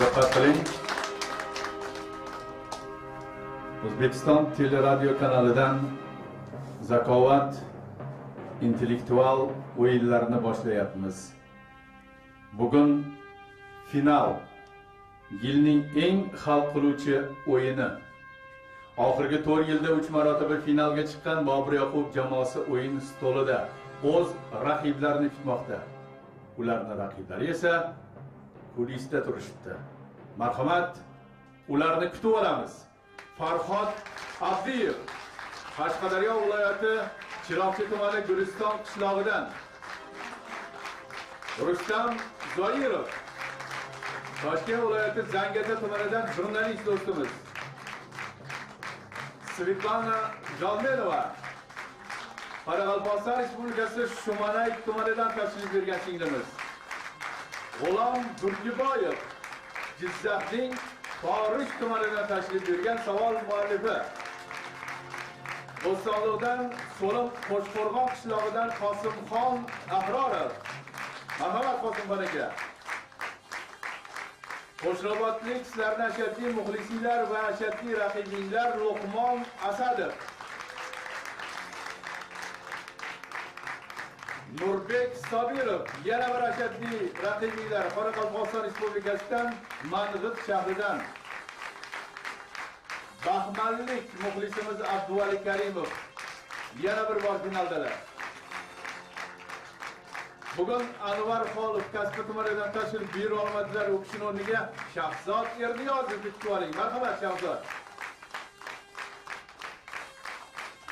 Diqqat qiling. O'zbekiston teleradio kanalidan Zakovat intellektual o'yinlarini boshlayapmiz. Bugun final, yilning eng hal qiluvchi o'yini. Oxirgi 4 yilda 3 marotaba finalga chiqqan Bobur Yoqub jamoasi o'yin stolida o'z raqiblarini kutmoqda. Ularning raqiblari esa kulisda turishibdi. Marhamat, ularni kutib olamiz. Farhod Abdiyev, Qashqadaryo viloyati Chiroqchi tumani Guliston qishlog'idan. Rustam Zoirov, Toshkent viloyati Zangiota tumanidan jurnalist do'stimiz. Svetlana Jolmenova, Qoraqalpog'iston Respublikasi Shumanay tumanidan tashrif buyurgan singlimiz. G'ulom Burkiboyev, Jizzaxning Forish tumanidan tashrif buyurgan savol muallifi. Bo'stonliqdan So'lim Qo'shqo'rg'on qishlog'idan Qosimxon Ahrorov. Marhamat Qosimxon aka. Qo'shrabotlik sizlarning ashaddiy muxlisinglar va ashaddiy raqibinglar Luqmon Asadov. Nurbek Sobirov, yana bir ashaddiy raqibinglar Qoraqalpog'iston Respublikasidan Mang'it shahridan. Baxmallik muxlisimiz Abduvali Karimov yana bir bor finaldalar. Bugun Anvar Xolov Kasbi tumanidan tashrif buyura olmadilar. U kishining o'rniga Shahzod Erniyozov kutib oling. Marhamat Shahzod.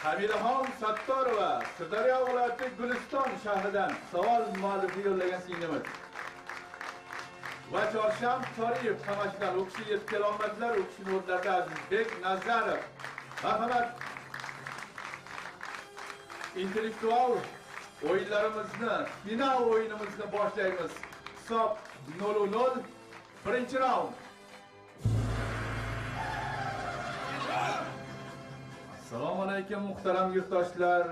Hamidaxon Sattorova, Sirdaryo viloyati Guliston shahridan savol muallifi yo'llagan singlimiz. Va Chorsham Choriyev Qamashidan, u kishi yetib kela olmadilar. U kishining o'rnida Azizbek Nazarov. Marhamat. Intellektual o'yinlarimizni, final o'yinimizni boshlaymiz. Hisob 0-0. Birinchi raund. Assalomu alaykum muhtaram yurtdoshlar.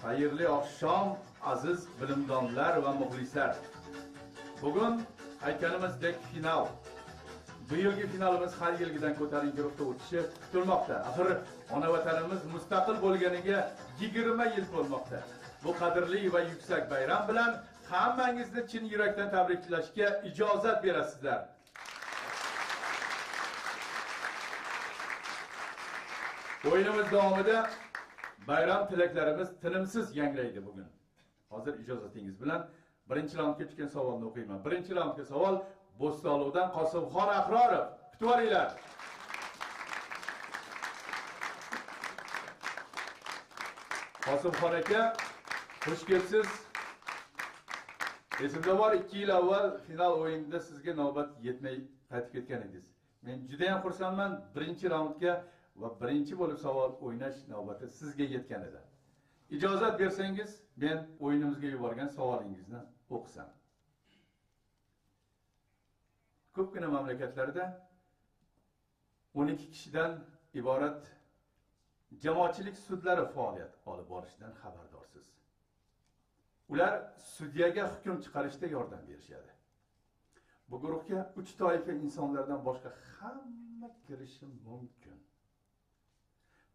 Xayrli oqshom aziz bilimdonlar va muxlislar. Bugun aytganimizdek final. Bu yilgi finalimiz har yilgidan ko'tarinki ruhda o'tishi kutilmoqda. Axir ona vatanimiz mustaqil bo'lganiga 20 yil to'lmoqda. Bu qadrli va yuksak bayram bilan hammangizni chin yurakdan tabriklashga ijozat berasizlar. O'yinimiz davomida bayram tilaklarimiz tinimsiz yanglaydi bugun. Hozir ijozatingiz bilan birinchi raundga tushgan savolni o'qiyman. Birinchi raundga savol Bo'stonliqdan Qosimxon Ahrorov. Kutib olinglar. Qosimxon aka, xush kelibsiz. Esimda bor, 2 yil avval final o'yinida sizga navbat yetmay qaytib ketgan edingiz. Men juda ham xursandman, birinchi raundga va birinchi bo'lib savol o'ynash navbati sizga yetgan edi. Ijozat bersangiz, men o'yinimizga yuborgan savolingizni o'qisam. Ko'pgina mamlakatlarda 12 kishidan iborat jamoatchilik sudlari faoliyat olib borishidan xabardorsiz. Ular sudyaga hukm chiqarishda yordam berishadi. Bu guruhga 3 toifa insonlardan boshqa hamma kirishi mumkin.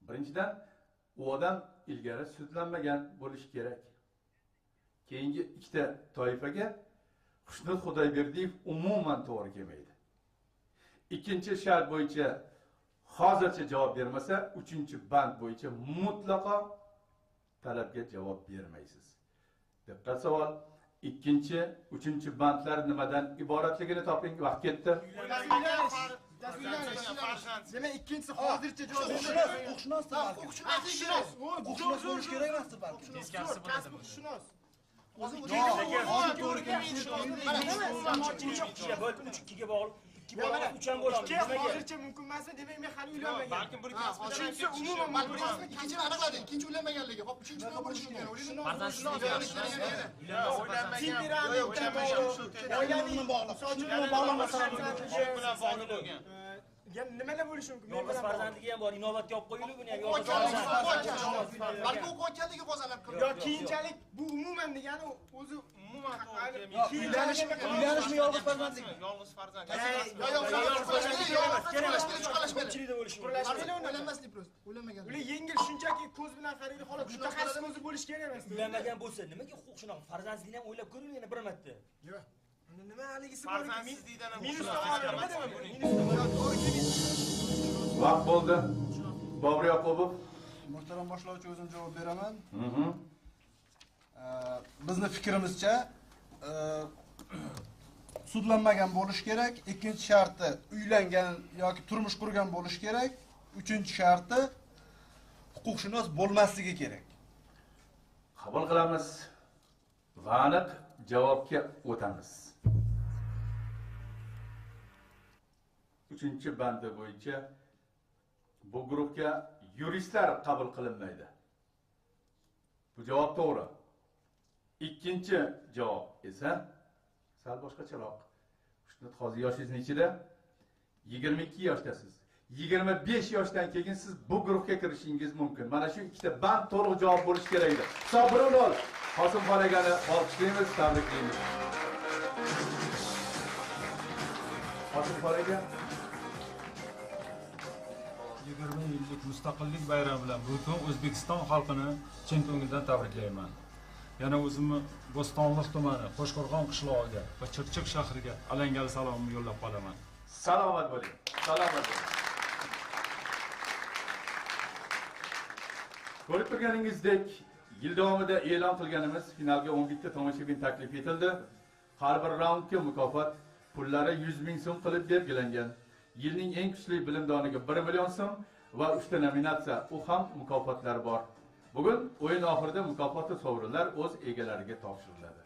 Birinchidan, u odam ilgari sudlanmagan bo'lishi kerak. Keyingi 2 toifaga Xushnud Xudoyberdiyev umuman to'g'ri kelmaydi. Ikkinchi shart bo'yicha hozircha javob bermasa, 3-band bo'yicha mutlaqo talabga javob bermaysiz. Diqqat savol. 2, 3 bandlar nimadan iboratligini toping. Vaqt ketdi. Demak, ikkinchisi hozircha javob bermaysiz. Huquqshunos, huquqshunos bo'lish kerak emasdi balki. Teskarisi bo'ladi. Huquqshunos. Ikkiga bog'liq. 3 ham bo'ladi. Hozircha mumkin emasmi? Demak, men hali uylanmagan. Balkim bir kasb. Uchinchisi umuman mumkin emasmi? Ikkinchini aniqladik. Ikkinchi uylanmaganligi. Hop, uchinchisi nima bo'lishi mumkin? O'ylanmagan. Oilaviy bilan bog'liq. Bilan bog'liq bo'lgan. Yana nimalar bo'lishi mumkin? Yolg'iz farzandligi ham bor, inobatga olib qo'yilib buni ham yolg'iz. Balki o'qiyotganligi qozonib qildi. Yo, keyinchalik bu umuman degani o'zi umuman to'g'ri. Uylanishmi yolg'iz farzandlikmi? Yolg'iz farzand. Yo, Ko'pchilikda bo'lishi mumkin. O'ylanmaslik просто. O'ylamagan. Ular yengil shunchaki ko'z bilan qaraydi xolos. Mutaxassis ko'zi bo'lishi kerak emas. Uylanmagan bo'lsa, nimaga huquqshunos farzandlikni ham o'ylab ko'ring yana bir marta. Yo'q. Unda nima haligisi bor? Farzandsizlikdan ham minus tomoni nima demak bu? Minus tomoni. Vaqt bo'ldi. Bobur Yoqubov. Muhtaram boshlovchi, o'zim javob beraman. Bizni fikrimizcha sudlanmagan bo'lish kerak. Ikkinchi sharti uylangan yoki turmush qurgan bo'lish kerak. Uchinchi sharti huquqshunos bo'lmasligi kerak. Qabul qilamiz va aniq javobga o'tamiz. Uchinchi bandi bo'yicha bu guruhga yuristlar qabul qilinmaydi. Bu javob to'g'ri. Ikkinchi javob esa sal boshqacharoq. Hozir yoshingiz nechida? 22 yoshdasiz. 25 yoshdan keyin siz bu guruhga kirishingiz mumkin. Mana shu ikkita band to'liq javob bo'lishi kerak edi. Hisob 1-0. Qosimxon akani olqishlaymiz, tabriklaymiz. Qosimxon aka, 20 yillik mustaqillik bayrami bilan butun O'zbekiston xalqini chin ko'ngildan tabriklayman. Yana o'zimni Bo'stonliq tumani, Qo'shqo'rg'on qishlog'iga va Chirchiq shahriga alangali salomimni yo'llab qolaman. Salomat bo'ling. Salomat bo'ling. Ko'rib turganingizdek, yil davomida e'lon qilganimiz finalga 11 ta tomoshabin taklif etildi. Har bir raundga mukofot pullari 100 ming so'm qilib belgilangan. Yilning eng kuchli bilimdoniga 1 million so'm va 3 ta nominatsiya, u ham mukofotlar bor. Bugun o'yin oxirida mukofot va sovrinlar o'z egalariga topshiriladi.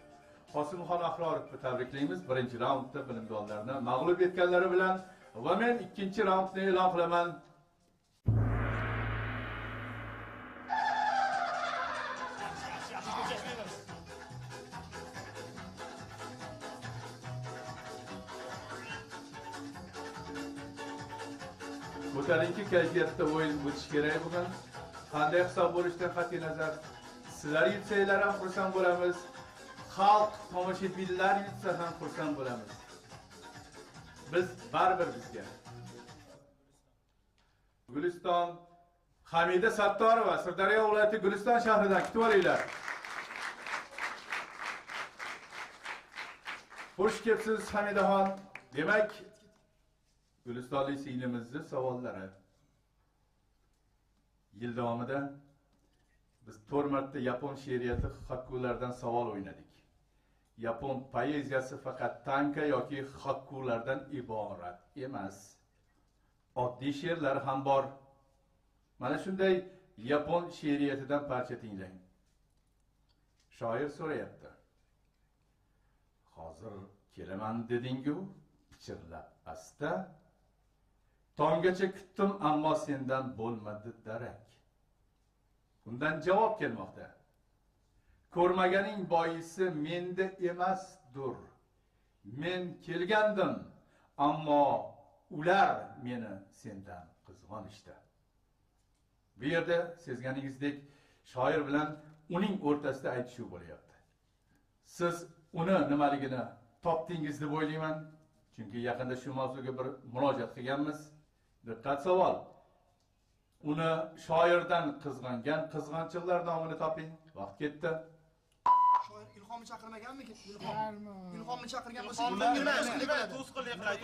Qosimxon Ahrorovni tabriklaymiz. Birinchi raundda bilimdonlarni mag'lub etganlari bilan va men ikkinchi raundni e'lon qilaman. Ko'tarinki kayfiyatda o'yin o'tishi kerak bugun. Qanday hisob bo'lishidan qat'iy nazar, sizlar yutsanglar ham xursand bo'lamiz. Xalq, tomoshabinlar yutsa ham xursand bo'lamiz. Biz baribir bizga. Guliston Hamida Sattorova, Sirdaryo viloyati Guliston shahridan kutib olinglar. Xush kelibsiz Hamidaxon. Demak, Gulistonlik singlimizning savollari. Yil davomida biz 4 marta yapon she'riyati hakkulardan savol o'ynadik. Yapon poeziyasi faqat tanka yoki hakkulardan iborat emas. Oddiy she'rlar ham bor. Mana shunday yapon she'riyatidan parcha tinglang. Shoir so'rayapti. Hozir kelaman dedingu, pichirlab asta. Tonggacha kutdim, ammo sendan bo'lmadi darak. Undan javob kelmoqda. Ko'rmaganing boisi menda emasdur. Men kelgandim, ammo ular meni sendan qizg'onishdi. Bu yerda sezganingizdek shoir bilan uning o'rtasida aytishuv bo'lyapti. Siz uni nimaligini topdingiz deb o'ylayman, chunki yaqinda shu mavzuga bir murojaat qilganmiz. Diqqat savol. Uni shoirdan qizg'angan qizg'anchiqlar nomini toping. Vaqt ketdi. Shoir Ilhomni chaqirmaganmikin? Ilhom. Ilhomni chaqirgan bo'lsa, to'sqinlik qiladi.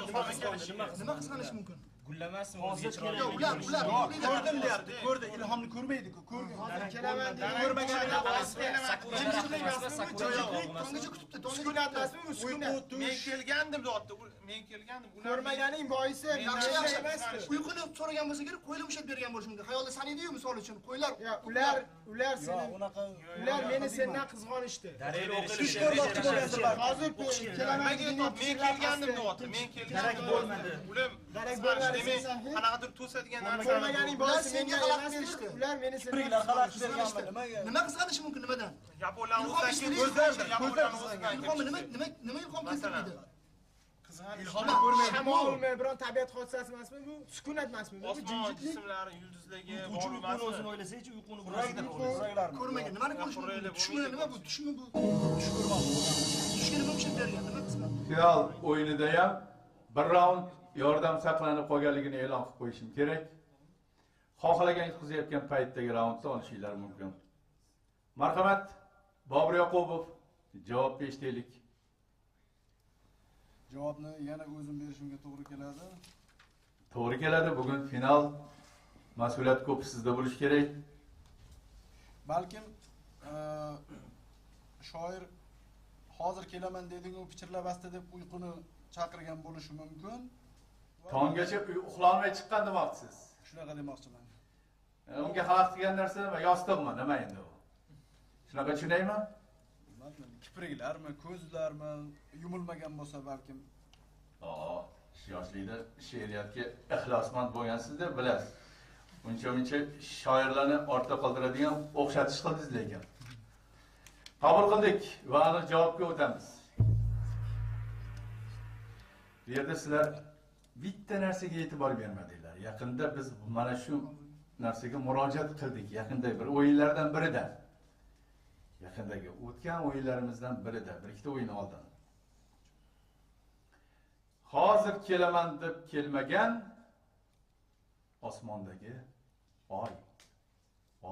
Nima qizg'anish mumkin? Gullamasmi o'ziga chiroyli? Yo'q, ular ko'rdim deyapti. Ko'rdi, Ilhomni ko'rmaydi-ku. Ko'rgan. Hozir kelaman dedi. Ko'rmaganida Tonggacha kutibdi, Sukunat emasmi? Sukunat. Men kelgandim deyapti. Men kelgandim. Ko'rmaganing boisi Yaxshi, yaxshi. emasdir. Uyquni so'ragan bo'lsa kerak, qo'ylar ushlab bergan bo'lishi mumkin. Xayolda sanaydi-yu, misol uchun, qo'ylar. Ular, ular seni, ular meni sendan qizg'onishdi. Tush ko'rmoqchi bo'lgandir balki. Hozir kelaman Men kelgandim deyapti. Men kelgandim. Darak bo'lmadi. Ular Darak bo'lmadi. Demak, qanaqadir to'sadigan narsa. Ko'rmaganing Ular boisi senga menga xalaqit emasdir. berishdi. Ular meni sendan Kipriklar xalaqit qizg'onishdi. berganmi? Nimaga? Nima qizg'anishi mumkin nimadan? Yaponlarni Ilhom o'zidan ishlaydi. ko'zlar, yaponlarni o'zidan Ilhomni nima nima nima ilhom keltirmaydi? Ilhomni ko'rmaydi. Shamolmi, biron tabiat hodisasi emasmi bu? Sukunat emasmi? Bu Osmon jismlari, yulduzlarga Uyquni bog'liq o'zini o'ylasangchi, uyquni ko'rasiz. Ko'rmagan. Nimani ko'rish mumkin? Tushmi nima bu? Tushmi bu? Tush ko'rmoq. Tushga nima o'xshab bergan? Nima qismat? Final o'yinida ham bir raund yordam saqlanib qolganligini e'lon qilib qo'yishim kerak. Xohlagan yutqizayotgan paytdagi raundni olishinglar mumkin. Marhamat, Bobur Yoqubov, javob eshitaylik. Javobni yana o'zim berishimga to'g'ri keladi. To'g'ri keladi. Bugun final, mas'uliyat ko'p sizda bo'lishi kerak. Balkim shoir hozir kelaman deding, u pichirlab-asta deb uyquni chaqirgan bo'lishi mumkin. Tonggacha uxlolmay chiqqan demoqchisiz. Shunaqa demoqchiman. Unga xalaqit qilgan narsa nima? Yostiqmi? Nima endi u? Shunaqa tushunaymi? Kipriklarmi, ko'zlarmi yumilmagan bo'lsa balkim. Yoshlikda she'riyatga ixlosmand bo'lgansiz deb bilasiz. Uncha-muncha shoirlarni ortda qoldiradigan o'xshatish qildingiz lekin. Qabul qildik va aniq javobga o'tamiz. Bu yerda sizlar bitta narsaga e'tibor bermadinglar. Yaqinda biz mana shu narsaga murojaat qildik. Yaqinda bir o'yinlardan birida. Yaqindagi o'tgan o'yinlarimizdan birida, bir ikkita o'yin oldin. Hozir kelaman deb kelmagan osmondagi oy.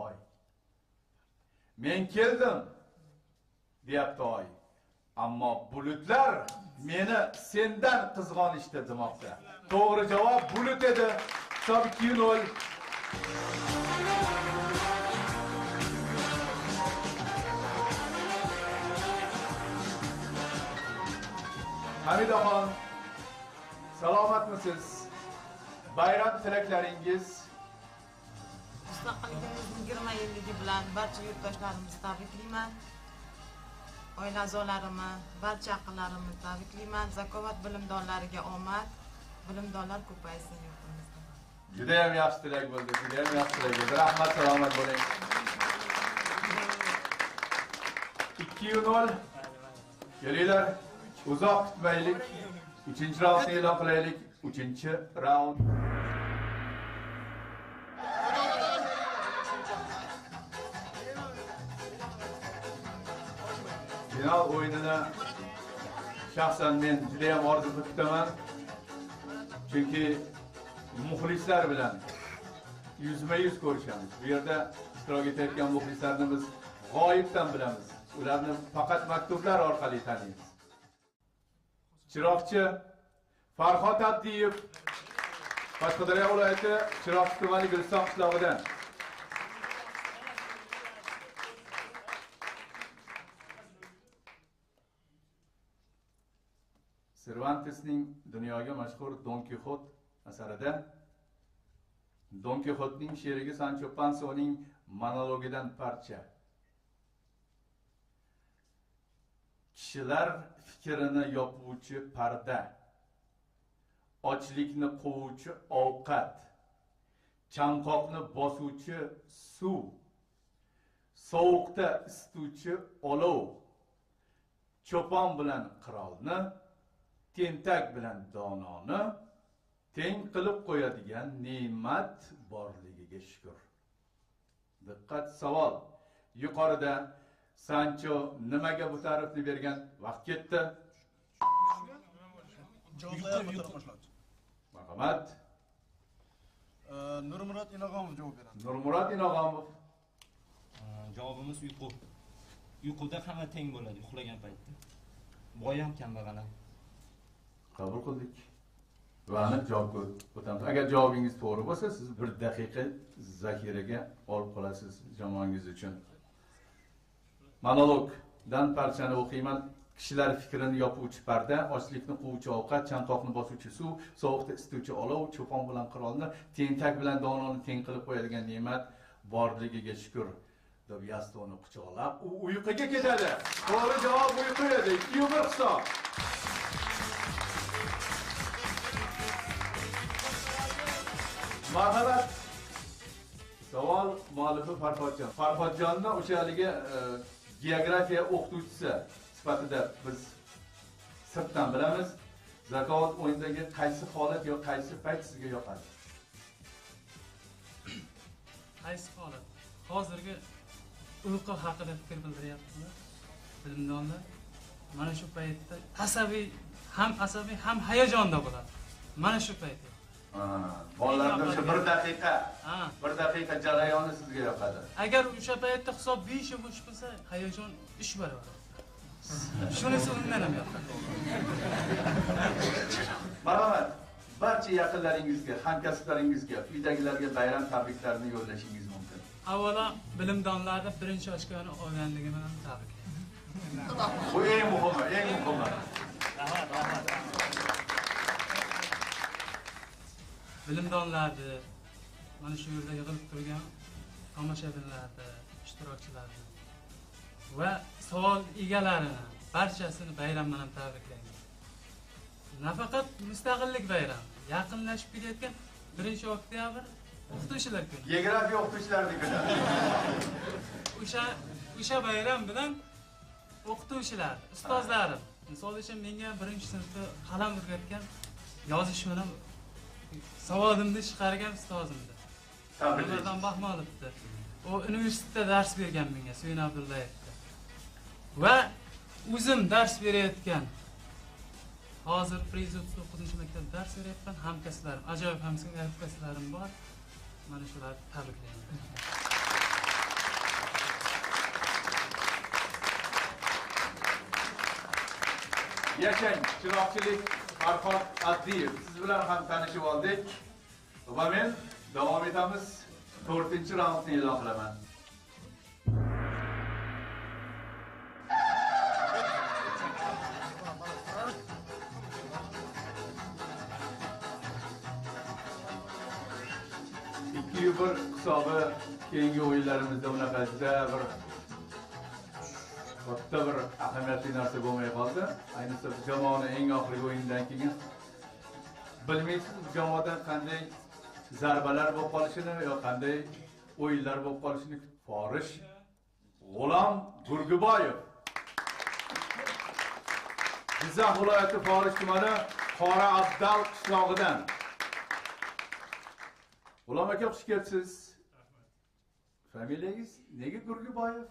Oy. Men keldim deyapti oy. Ammo bulutlar meni sendan qizg'onishdi demoqda. To'g'ri javob bulut edi. Hisob 2-0. Hamidaxon, salomatmisiz? Bayram tilaklaringiz? Mustaqilligimizning 20 yilligi bilan barcha yurtdoshlarimizni tabriklayman. Oila a'zolarimni, barcha yaqinlarimni tabriklayman. Zakovat bilimdonlariga omad, bilimdonlar ko'paysin yurtimizda. Juda ham yaxshi tilak bo'ldi, juda ham yaxshi tilak bo'ldi. Rahmat, salomat bo'ling. 2-0. Kelinglar. Uzoq kutmaylik. 3-raundni e'lon qilaylik. 3-raund. Final o'yinini shaxsan men juda ham orzu qilib kutaman. Chunki muxlislar bilan yuzma-yuz ko'rishamiz. Bu yerda ishtirok etayotgan muxlislarni biz g'oyibdan bilamiz. Ularni faqat maktublar orqali taniymiz. Chiroqchi Farhod Abdiyev, Qashqadaryo viloyati Chiroqchi tumani Guliston qishlog'idan. Cervantesning dunyoga mashhur Don Kixot asarida Don Kixotning sherigi Sancho Pansoning monologidan parcha. Kishilar fikrini yopuvchi parda, ochlikni quvuvchi ovqat, chanqoqni bosuvchi suv, sovuqda isituvchi olov, cho'pon bilan qirolni, tentak bilan dononi teng qilib qo'yadigan ne'mat borligiga shukr. Diqqat, savol. Yuqorida Sancho nimaga bu ta'rifni bergan? Vaqt ketdi. Marhamat. Nurmurod Inog'omov javob beradi. Nurmurod Inog'omov. Javobimiz uyqu. Uyquda hamma teng bo'ladi uxlagan paytda. Boy ham, kambag'al ham. Qabul qildik. Va aniq javobga o'tamiz. Agar javobingiz to'g'ri bo'lsa, siz bir daqiqa zaxiraga olib qolasiz jamoangiz uchun. Monologdan parchani o'qiyman. Kishilar fikrini yopuvchi parda, ochlikni quvuvchi ovqat, chanqoqni bosuvchi suv, sovuqda isituvchi olov, cho'pon bilan qirolni, tentak bilan dononi teng qilib qo'yadigan ne'mat borligiga shukr deb yastovni quchoqlab, u uyquga ketadi. To'g'ri javob uyqu edi. 2-1 hisob. Marhamat. Savol muallifi Farhodjon. Farhodjonni o'sha haligi geografiya o'qituvchisi sifatida biz sirtdan bilamiz. Zakovat o'yinidagi qaysi holat yo qaysi payt sizga yoqadi? Qaysi holat? Hozirgi uyqu haqida fikr bildiryapsizlar, bilimdonlar. Mana shu paytda asabiy, ham asabiy, ham hayajonda bo'ladi. Mana shu paytda. Bolalarda o'sha bir daqiqa, bir daqiqa jarayoni sizga yoqadi. Agar o'sha paytda hisob 5 yo 3 bo'lsa, hayajon 3 barobar. Shunisi undan ham yoqadi. Marhamat, barcha yaqinlaringizga, hamkasblaringizga, uydagilarga bayram tabriklarini yo'llashingiz mumkin. Avvalo bilimdonlarni birinchi ochkoni olganligi bilan tabriklayman. Bu eng muhimi, eng muhimi. Rahmat, rahmat. Bilimdonlarni, mana shu yerda yig'ilib turgan tomoshabinlarni, ishtirokchilarni va savol egalarini barchasini bayram bilan tabriklayman. Nafaqat mustaqillik bayrami, yaqinlashib kelayotgan 1-oktyabr o'qituvchilar kuni. Geografiya o'qituvchilarining kuni. O'sha bayram bilan o'qituvchilar, ustozlarim, misol uchun menga 1-sinfda qalam o'rgatgan, yozish bilan savodimni chiqargan ustozimdi. Tabriklayman. Bahmolovdi. U universitetda dars bergan menga, Suyun Abdullayevda. Va o'zim dars berayotgan, hozir 139-maktabda dars beryapman, hamkasblarim, ajoyib hamkasblarim bor. Mana shularni tabriklayman. Yashang, chiroqchilik Farhod Abdiyev. Siz bilan ham tanishib oldik va men davom etamiz. 4-raundni e'lon qilaman. Bir hisobi keyingi o'yinlarimizda unaqa juda bir katta bir ahamiyatli narsa bo'lmay qoldi. Ayniqsa bu jamoani eng oxirgi o'yindan keyin bilmaysiz bu jamoadan qanday zarbalar bo'lib qolishini yo qanday o'yinlar bo'lib qolishini. Forish G'ulom Gurguboyev. Jizzax viloyati Forish tumani Qora Abdal qishlog'idan. G'ulom aka, xush kelibsiz. Familiyangiz nega Gurguboyev?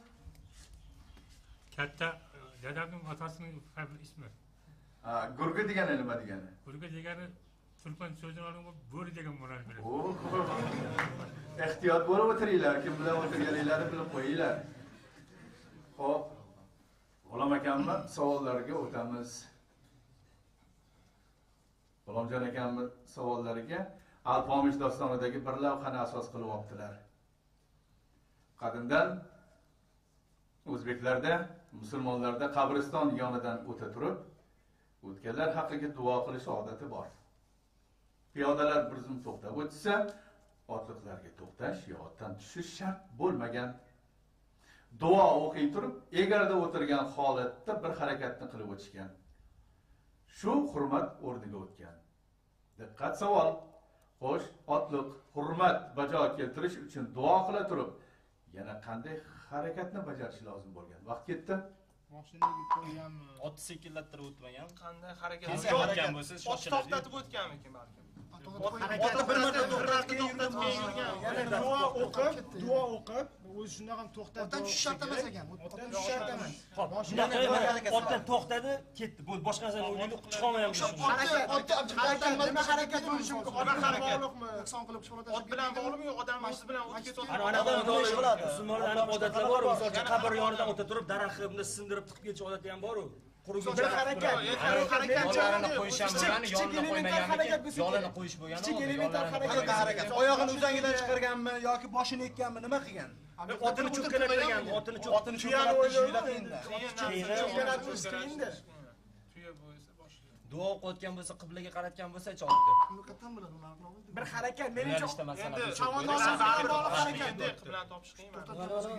Katta dadamning otasining ismi. Ha, Gurgu degani nima degani? Gurgu degani turkman so'zini olib bo'ri degan ma'noni beradi. Ehtiyot bo'lib o'tiringlar, kim bilan o'tirganinglarni bilib qo'yinglar. Xo'p, G'ulom akamni savollariga o'tamiz. G'ulomjon akamni savollariga Alpomish dostonidagi bir lavhani asos qilib olibdilar. Qadimdan o'zbeklarda, musulmonlarda qabriston yonidan o'ta turib, o'tganlar haqiga duo qilish odati bor. Piyodalar bir zum to'xtab o'tsa, otliqlarga to'xtash yo otdan tushish shart bo'lmagan. Duo o'qiy turib, egarda o'tirgan holatda bir harakatni qilib o'tishgan. Shu hurmat o'rniga o'tgan. Diqqat savol. Xo'sh, otliq hurmat bajo keltirish uchun duo qila turib, yana qanday harakatni bajarish lozim bo'lgan? Vaqt ketdi. Mashinaga qo'yganmi? Otni sekinlattirib o'tmagan. Qanday harakat? O'tgan bo'lsa, ot to'xtatib o'tganmikin balkim? Otni bir marta to'xtatib keyin yurgan. Yana duo o'qib, o'zi shunday ham to'xtatib. Otdan tushish shart emas ekan. Otdan tushish shart emas. Xo'p, otdan to'xtadi, ketdi. Bo'ldi, boshqa narsani o'ylaydi, chiqa olmayapti. Harakat, nima harakat bo'lishi mumkin? Nima harakat? Nuqson qilib chiqib Ot bilan bog'liqmi yo odam o'zi bilan o'tib ketadi? Ana ana musulmonlar aniq odatlar bor, misol uchun qabr yonidan o'ta turib, daraxtni bunday sindirib tiqib ketish odati ham bor-u. Bir harakat, yollarini qo'yish ham bo'lgani, kichik yolini elementar harakat qo'ymaganmikin, bo'lsa yolini qo'yish bo'lgani, kichik elementar harakat. Harakat. Oyog'ini uzangidan chiqarganmi yoki boshini ekkanmi, nima qilgan? Otini cho'kkalab otini Otini cho'kkalab juda qiyinda. Cho'kkalatish qiyinda. Tuya bo'lsa boshida. Duo o'qiyotgan bo'lsa, qiblaga qaratgan bo'lsa, otdi. Uni qayerdan biladi ularni? Bir harakat, menimcha Yo'nalishda masalan. Endi chavandoz o'zi bilan bog'liq harakat. Endi qiblani topish qiyin.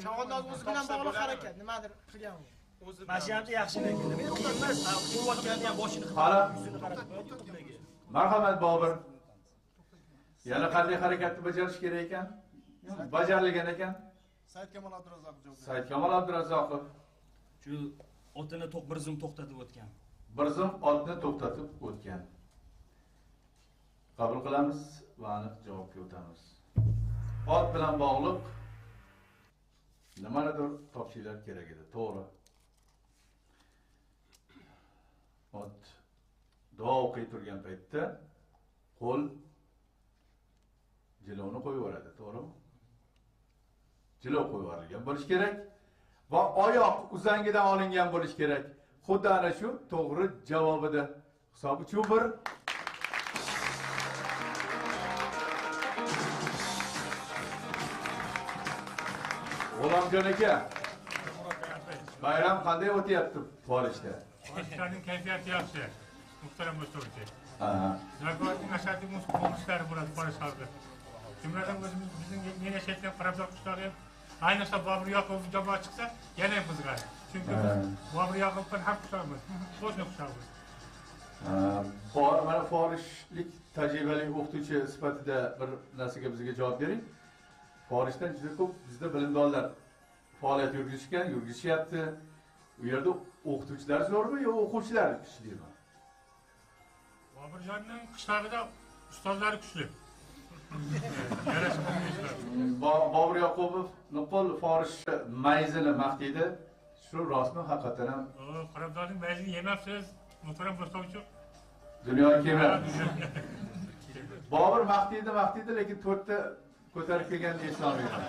Chavandoz o'zi bilan bog'liq harakat, nimadir qilgan u. O'zi Mana shu ham yaxshi lekin. Qiyin emas, quvvatlarni ham boshini Hali. yuzini qaratib qo'yadi qiblaga. Marhamat Bobur. Yana qanday harakatni bajarish kerak ekan? Bajarilgan ekan. Saidkamol Abdurazzoqov javob beradi. Saidkamol Abdurazzoqov. Shu otini bir zum to'xtatib o'tgan. Bir zum otni to'xtatib o'tgan. Qabul qilamiz va aniq javobga o'tamiz. Ot bilan bog'liq nimanidir topishinglar kerak edi, to'g'ri. Ot duo o'qiy turgan paytda qo'l jilovni qo'yib yuboradi, to'g'rimi? Jilov qo'yib yuborilgan bo'lish kerak va oyoq uzangidan olingan bo'lish kerak. Xuddi ana shu to'g'ri javobida. Hisob 3-1. G'ulomjon aka, bayram qanday o'tyapti Forishda? Forishlarning kayfiyati yaxshi, muhtaram boshlovchi. Zakovatning ashaddiy muxlislari bo'ladi Forish xalqi. Jumladan o'zimiz bizning men yashayotgan Qorabdor qishlog'i ham, ayniqsa Bobur Yoqubov jamoa chiqsa, yana ham qiziqadi. Chunki biz Bobur Yoqubov bilan ham qishloqmiz, qo'shni qishloqmiz. Mana forishlik tajribali o'qituvchi sifatida bir narsaga bizga javob bering. Forishdan juda ko'p bizda bilimdonlar faoliyat yurgizishgan, yurgizishyapti. U yerda o'qituvchilar zo'rmi yo o'quvchilar kuchlimi? Boburjonning qishlog'ida ustozlari kuchli. Bobur Yoqubov nuqul forish mayzini maqtaydi. Shu rostmi haqiqatan ham? Qorabdorning mayzini yemabsiz, muhtaram boshlovchi. Dunyoga kelmabsiz. Bobur maqtaydi, lekin to'rtta ko'tarib kelganini eslolmayman.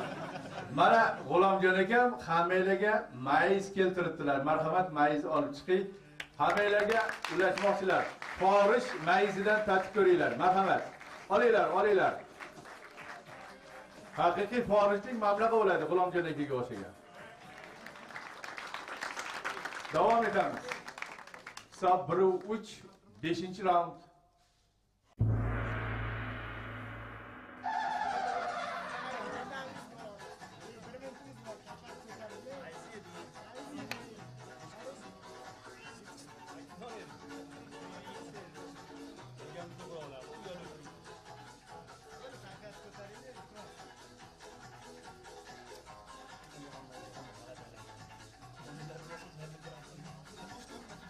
Mana G'ulomjon akam hammanglarga mayiz keltiribdilar. Marhamat, mayiz olib chiqing. Hammanglarga ulashmoqchilar. Forish mayizidan tatib ko'ringlar. Marhamat. Olinglar, olinglar. Haqiqiy forishlik mablag'i bo'ladi G'ulomjon akaga o'xshagan. Davom etamiz. Hisob 1-3, 5-raund.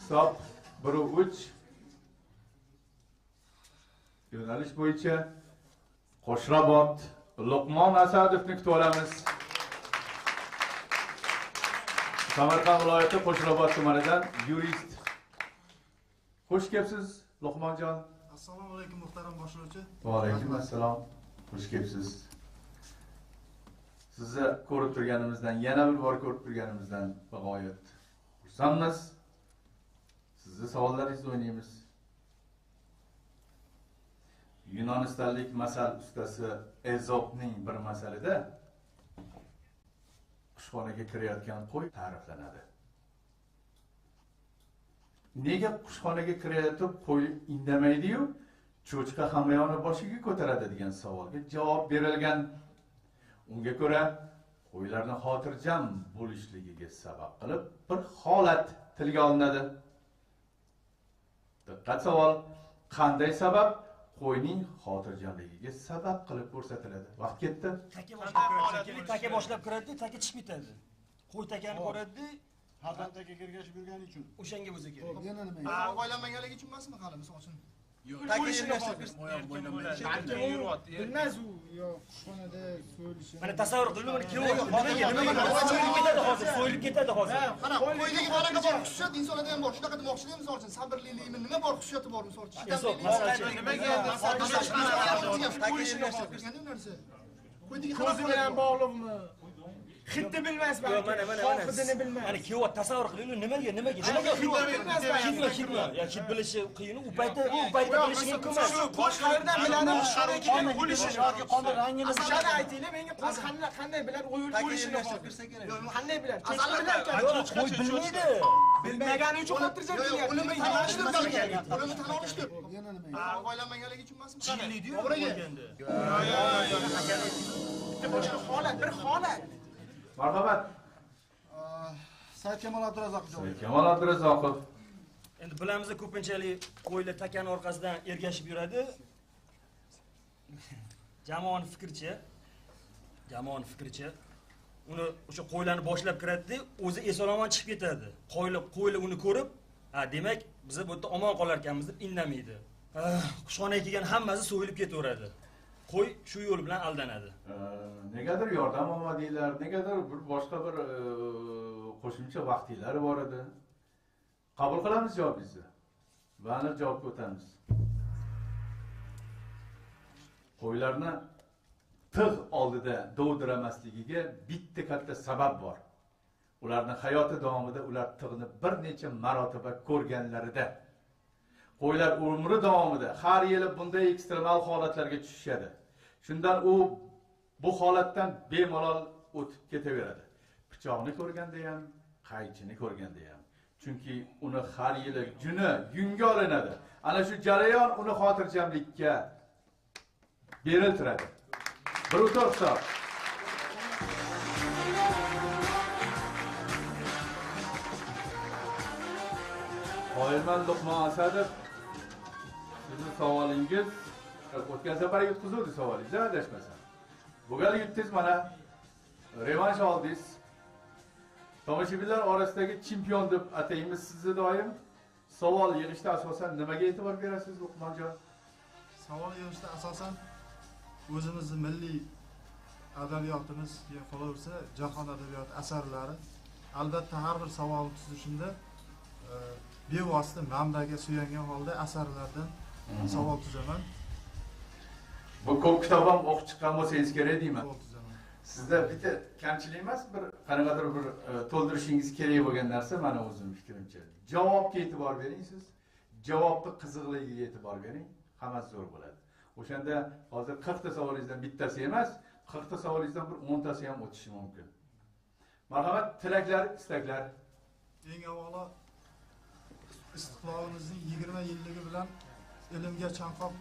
Hisob 1-3. Yo'nalish bo'yicha Qo'shrabot Luqmon Asadovni kutib olamiz. Samarqand viloyati Qo'shrabot tumanidan yurist. Xush kelibsiz, Luqmonjon. Assalomu alaykum muhtaram boshlovchi. Va alaykum assalom. Xush kelibsiz. Sizni ko'rib turganimizdan, yana bir bor ko'rib turganimizdan bag'oyat xursandmiz. Sizni savollaringizni o'ynaymiz. Yunonistonlik masal ustasi Ezopning bir masalida qushxonaga kirayotgan qo'y ta'riflanadi. Nega qushxonaga kirayotib qo'y indamaydi-yu, cho'chqa hamyonni boshiga ko'taradi degan savolga javob berilgan. Unga ko'ra qo'ylarni xotirjam bo'lishligiga sabab qilib bir holat tilga olinadi. Diqqat savol, qanday sabab qo'yning xotirjamligiga sabab qilib ko'rsatiladi? Vaqt ketdi. Taka boshlab kiradi, taka boshlab kiradi, taka chiqib ketadi. Qo'y takani ko'radi, hardan taka ergashib yurgani uchun. O'shanga bo'lsa kerak. Yana nima? Boylanmaganligi uchun emasmi hali misol uchun? Taka ergashib bilmaz u yo qushxonada so'yilishi. Mana tasavvur qiling, mana kelyapti. Nimaga ketadi hozir, so'yilib ketadi hozir. Qara, qo'ydagi qanaqa bor xususiyat insonlarda ham bor. Shunaqa demoqchi-da, misol uchun sabrlilikmi, nima bor xususiyati bor misol uchun. Nimaga Qo'ydagi ko'zi bilan bog'liqmi? Hidni bilmas balki. Hidini bilmas. Mana kelyapti, tasavvur qiling, nimaga, nimaga? Hidmi, hidmi? Ya hid bilishi qiyin, u paytda bilishi mumkin emas. Shu qo'y qayerdan biladi? O'lishini yoki qon rangini shuni aytinglar, menga qo'y qanday biladi o'lishini? Qanday biladi? Qo'y bilmaydi. Bilmagani uchun xotirjam deyapti. O'limni tan olishdir balki. O'limni tan olishdir. Yana nima? Boylanmaganligi uchun emasmi? Chillaydi-yu. Bitta boshqa holat, bir holat. Marhamat. Saidkamol Abdurazzoqov. Saidkamol Abdurazzoqov. Endi bilamiz, ko'pinchalik qo'ylar takani orqasidan ergashib yuradi. Jamoaning fikricha uni o'sha qo'ylarni boshlab kiradi-da, o'zi eson-omon chiqib ketadi. Qo'ylar uni ko'rib, Ha, demak, biz bu yerda omon qolar ekanmiz deb indamaydi. Qushxonaga kelgan hammasi so'yilib ketaveradi. Qo'y shu yo'l bilan aldanadi. Negadir yordam olmadinglar, negadir bir boshqa bir qo'shimcha vaqtinglar bor edi. Qabul qilamiz javobingizni. Va aniq javobga o'tamiz. Qo'ylarni tig' oldida dovdiramasligiga bitta katta sabab bor. Ularning hayoti davomida ular tig'ni bir necha marotaba ko'rganlarida, qo'ylar umri davomida har yili bunday ekstremal holatlarga tushishadi. Shundan u bu holatdan bemalol o'tib ketaveradi. Pichoqni ko'rganda ham, qaychini ko'rganda ham. Chunki uni har yili juni yunga olinadi. Ana shu jarayon uni xotirjamlikka beriltiradi. Bir o'tor hisob. Qoyilman Luqmon Asadov, sizni savolingiz o'tgan safar yutqizuvdi savolingiz, adashmasam. Bu gal yutdingiz, mana revansh oldingiz. Tomoshabinlar orasidagi chempion deb ataymiz sizni doim. Savol yig'ishda asosan nimaga e'tibor berasiz Luqmonjon? Savol yig'ishda asosan o'zimizni milliy adabiyotimiz, qolaversa jahon adabiyoti asarlari. Albatta har bir savolni tuzishimda bevosita manbaga suyangan holda asarlardan savol tuzaman. Bu ko'p kitob ham o'qib chiqqan bo'lsangiz kerak deyman. Sizda bitta kamchilik emas, bir qanaqadir bir to'ldirishingiz kerak bo'lgan narsa, meni o'zim fikrimcha. Javobga e'tibor bering siz. Javobni qiziqligiga e'tibor bering, hammasi zo'r bo'ladi. O'shanda hozir 40 ta savolingizdan bittasi emas, 40 ta savolingizdan bir 10 tasi ham o'tishi mumkin. Marhamat, tilaklar, istaklar. Eng avvalo istiqlolimizning 20 yilligi bilan ilmga chanqoq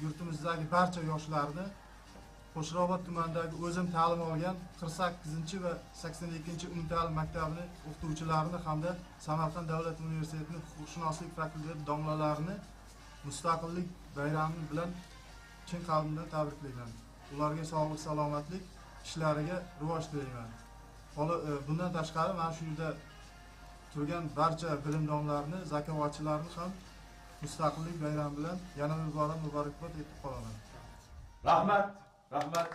yurtimizdagi barcha yoshlarni Qo'shrabot tumanidagi o'zim ta'lim olgan 48 va 82 umumta'lim maktabining o'qituvchilarini hamda Samarqand davlat universitetining huquqshunoslik fakulteti domlalarini mustaqillik bayrami bilan chin qalbimdan tabriklayman. Ularga sog'lik, salomatlik, ishlariga rivoj tilayman. Bundan tashqari mana shu yerda turgan barcha bilimdonlarni, zakovatchilarni ham mustaqillik bayrami bilan yana bir bora muborakbod etib qolaman. Rahmat, rahmat.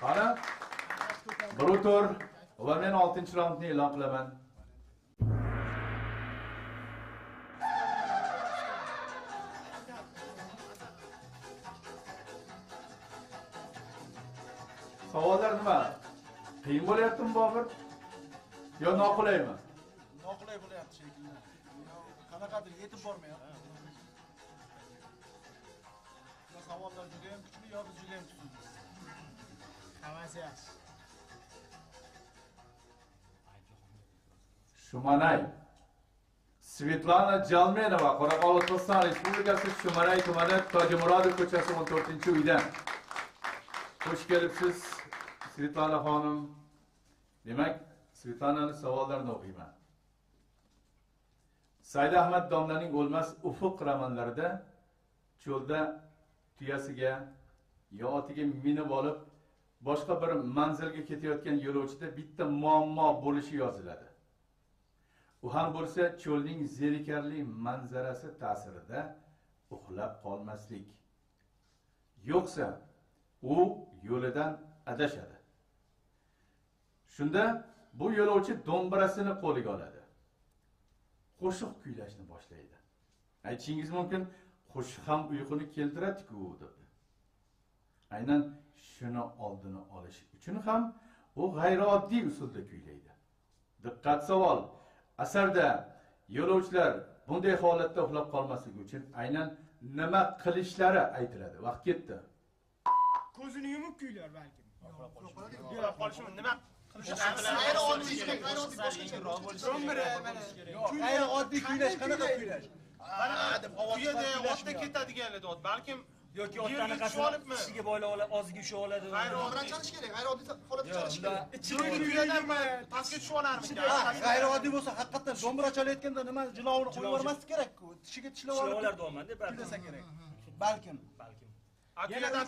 Qani, bir o'tir va men 6-raundni e'lon qilaman. Savollar nima? Qiyin bo'lyaptimi Bobur? Yo noqulaymi? Noqulay bo'lyapti shekilli. Qanaqadir yetib bormayapti. Yo savollar juda ham kuchli, yo biz juda ham kuchsizmiz. Hammasi yaxshi. Shumanay. Svetlana Jalmenova, Qoraqalpog'iston Respublikasi Shumanay tumani Tojimurodov ko'chasi 14-uydan. Xush kelibsiz Svetlana xonim. Demak, Svetlanani savollarini o'qiyman. Said Ahmad domlaning O'lmas ufuq romanlarida cho'lda tuyasiga yo otiga minib olib boshqa bir manzilga ketayotgan yo'lovchida bitta muammo bo'lishi yoziladi. U ham bo'lsa cho'lning zerikarli manzarasi ta'sirida uxlab qolmaslik. Yo'qsa u yo'lidan adashadi. Shunda bu yo'lovchi do'mbrasini qo'liga oladi. Qo'shiq kuylashni boshlaydi. Aytishingiz mumkin, qo'shiq ham uyquni keltiradi-ku deb. Aynan shuni oldini olish uchun ham u g'ayrioddiy usulda kuylaydi. Diqqat savol. Asarda yo'lovchilar bunday holatda uxlab qolmasligi uchun aynan nima qilishlari aytiladi. Vaqt ketdi. Ko'zini yumib kuylar balkim. Uxlab qolishi nima? G'ayrioddiy kuylash qanaqa kuylash? Tuyada otda ketadiganlar ot, balkim yoki otdan qasib tishiga boylab oladi, og'ziga ushlab oladi. G'ayrioddiy chalish kerak, g'ayrioddiy holatda chalish kerak. Tuyadan pastga tushib olarmikan? G'ayrioddiy bo'lsa haqiqatan do'mbira chalayotganda nima jilovini qo'yib yubormaslik kerak-ku. Tishiga tishlab olib olardi omanda, kuylasa kerak. Balkim. Balkim. Yana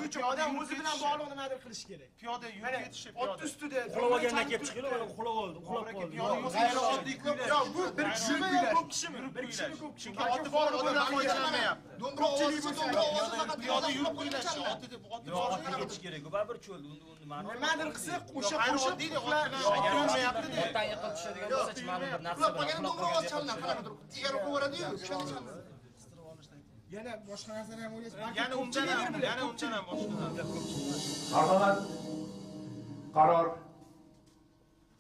uchun odam o'zi bilan bog'liq nimadir qilish kerak. Piyoda yurib ketishi, piyoda. Ot ustida uxlab olgandan kelib chiqinglar, mana uxlab oldi, uxlab qoldi. Yo, bu bir kishimi yo ko'p kishimi? Bir kishimi ko'p kishimi? Oti bor odam foydalanmayapti. Do'mbira ovozi, do'mbira ovozi faqat piyoda yurib kuylashi, oti deb oti bor ketish kerak. U baribir cho'lda, unda ma'no. Nimadir qilsa, o'sha qo'shiq yurmayapti. Otdan yiqilib tushadigan bo'lsa, ma'lum bir narsa uxlab qolganda do'mbira ovozi chalinadi, qanaqadir egari qo'yib, o'shanda chalinadi. Yana boshqa narsani ham o'ylash. Yana undan ham, yana undan ham boshqa narsa. Marhamat. Qaror.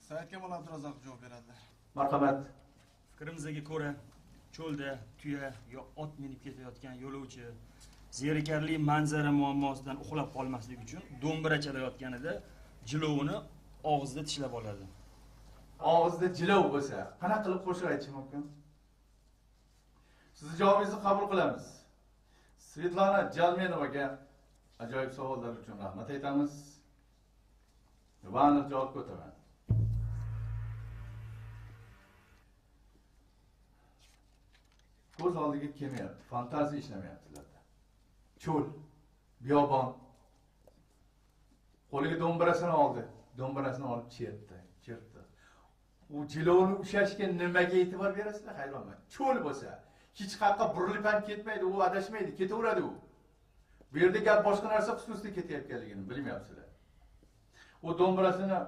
Saidkamol Abdurazzoqov javob beradilar. Marhamat. Fikrimizga ko'ra, cho'lda tuya yo ot minib ketayotgan yo'lovchi zerikarli manzara muammosidan uxlab qolmaslik uchun do'mbira chalayotganida jilovini og'zida tishlab oladi. Og'zida jilov bo'lsa, qanaqa qilib qo'shiq aytish mumkin? Sizni javobingizni qabul qilamiz. Svetlana Jalmenovaga ajoyib savollar uchun rahmat aytamiz. Va aniq javobga o'taman. Ko'z oldiga kelmayapti, fantaziya ishlamayapti ularda. Cho'l, biyobon. Qo'liga do'mbirasini oldi, do'mbirasini olib chertdi, chertdi. U jilovni ushlashga nimaga e'tibor berasizlar, hayronman. Cho'l bo'lsa, hech qayerga burilib ham ketmaydi, u adashmaydi, ketaveradi u. Bu yerda gap boshqa narsa xususida ketayotganligini bilmayapsizlar. U do'mbirasini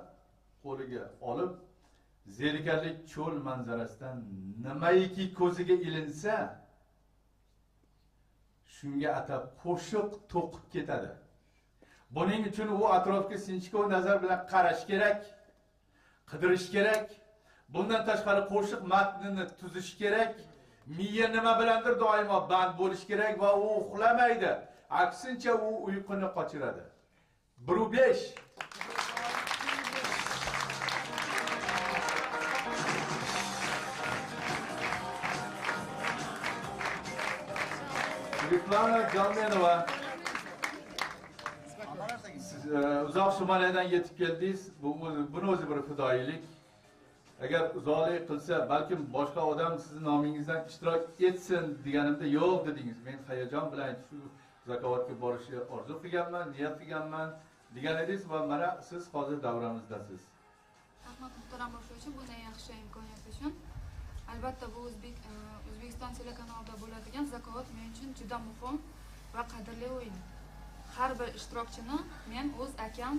qo'liga olib, zerikarli cho'l manzarasidan nimaiki ko'ziga ilinsa, shunga atab qo'shiq to'qib ketadi. Buning uchun u atrofga sinchkov nazar bilan qarash kerak, qidirish kerak. Bundan tashqari qo'shiq matnini tuzish kerak. Miya nima bilandir doimo band bo'lish kerak va u uxlamaydi. Aksincha u uyquni qochiradi. 1.5. Svetlana Jalmenova, siz uzoq Somaliyadan yetib keldingiz. Buni o'zi bir fidoyilik. Agar uzoqlik qilsa, balkim boshqa odam sizni nomingizdan ishtirok etsin deganimda yo'q dedingiz. Men hayajon bilan shu Zakovatga borishni orzu qilganman, niyat qilganman degan edingiz va mana siz hozir davramizdasiz. Rahmat muhtaram boshlovchi, bunday yaxshi imkoniyat uchun. Albatta bu O'zbekiston telekanalida bo'ladigan Zakovat men uchun juda muhim va qadrli o'yin. Har bir ishtirokchini men o'z akam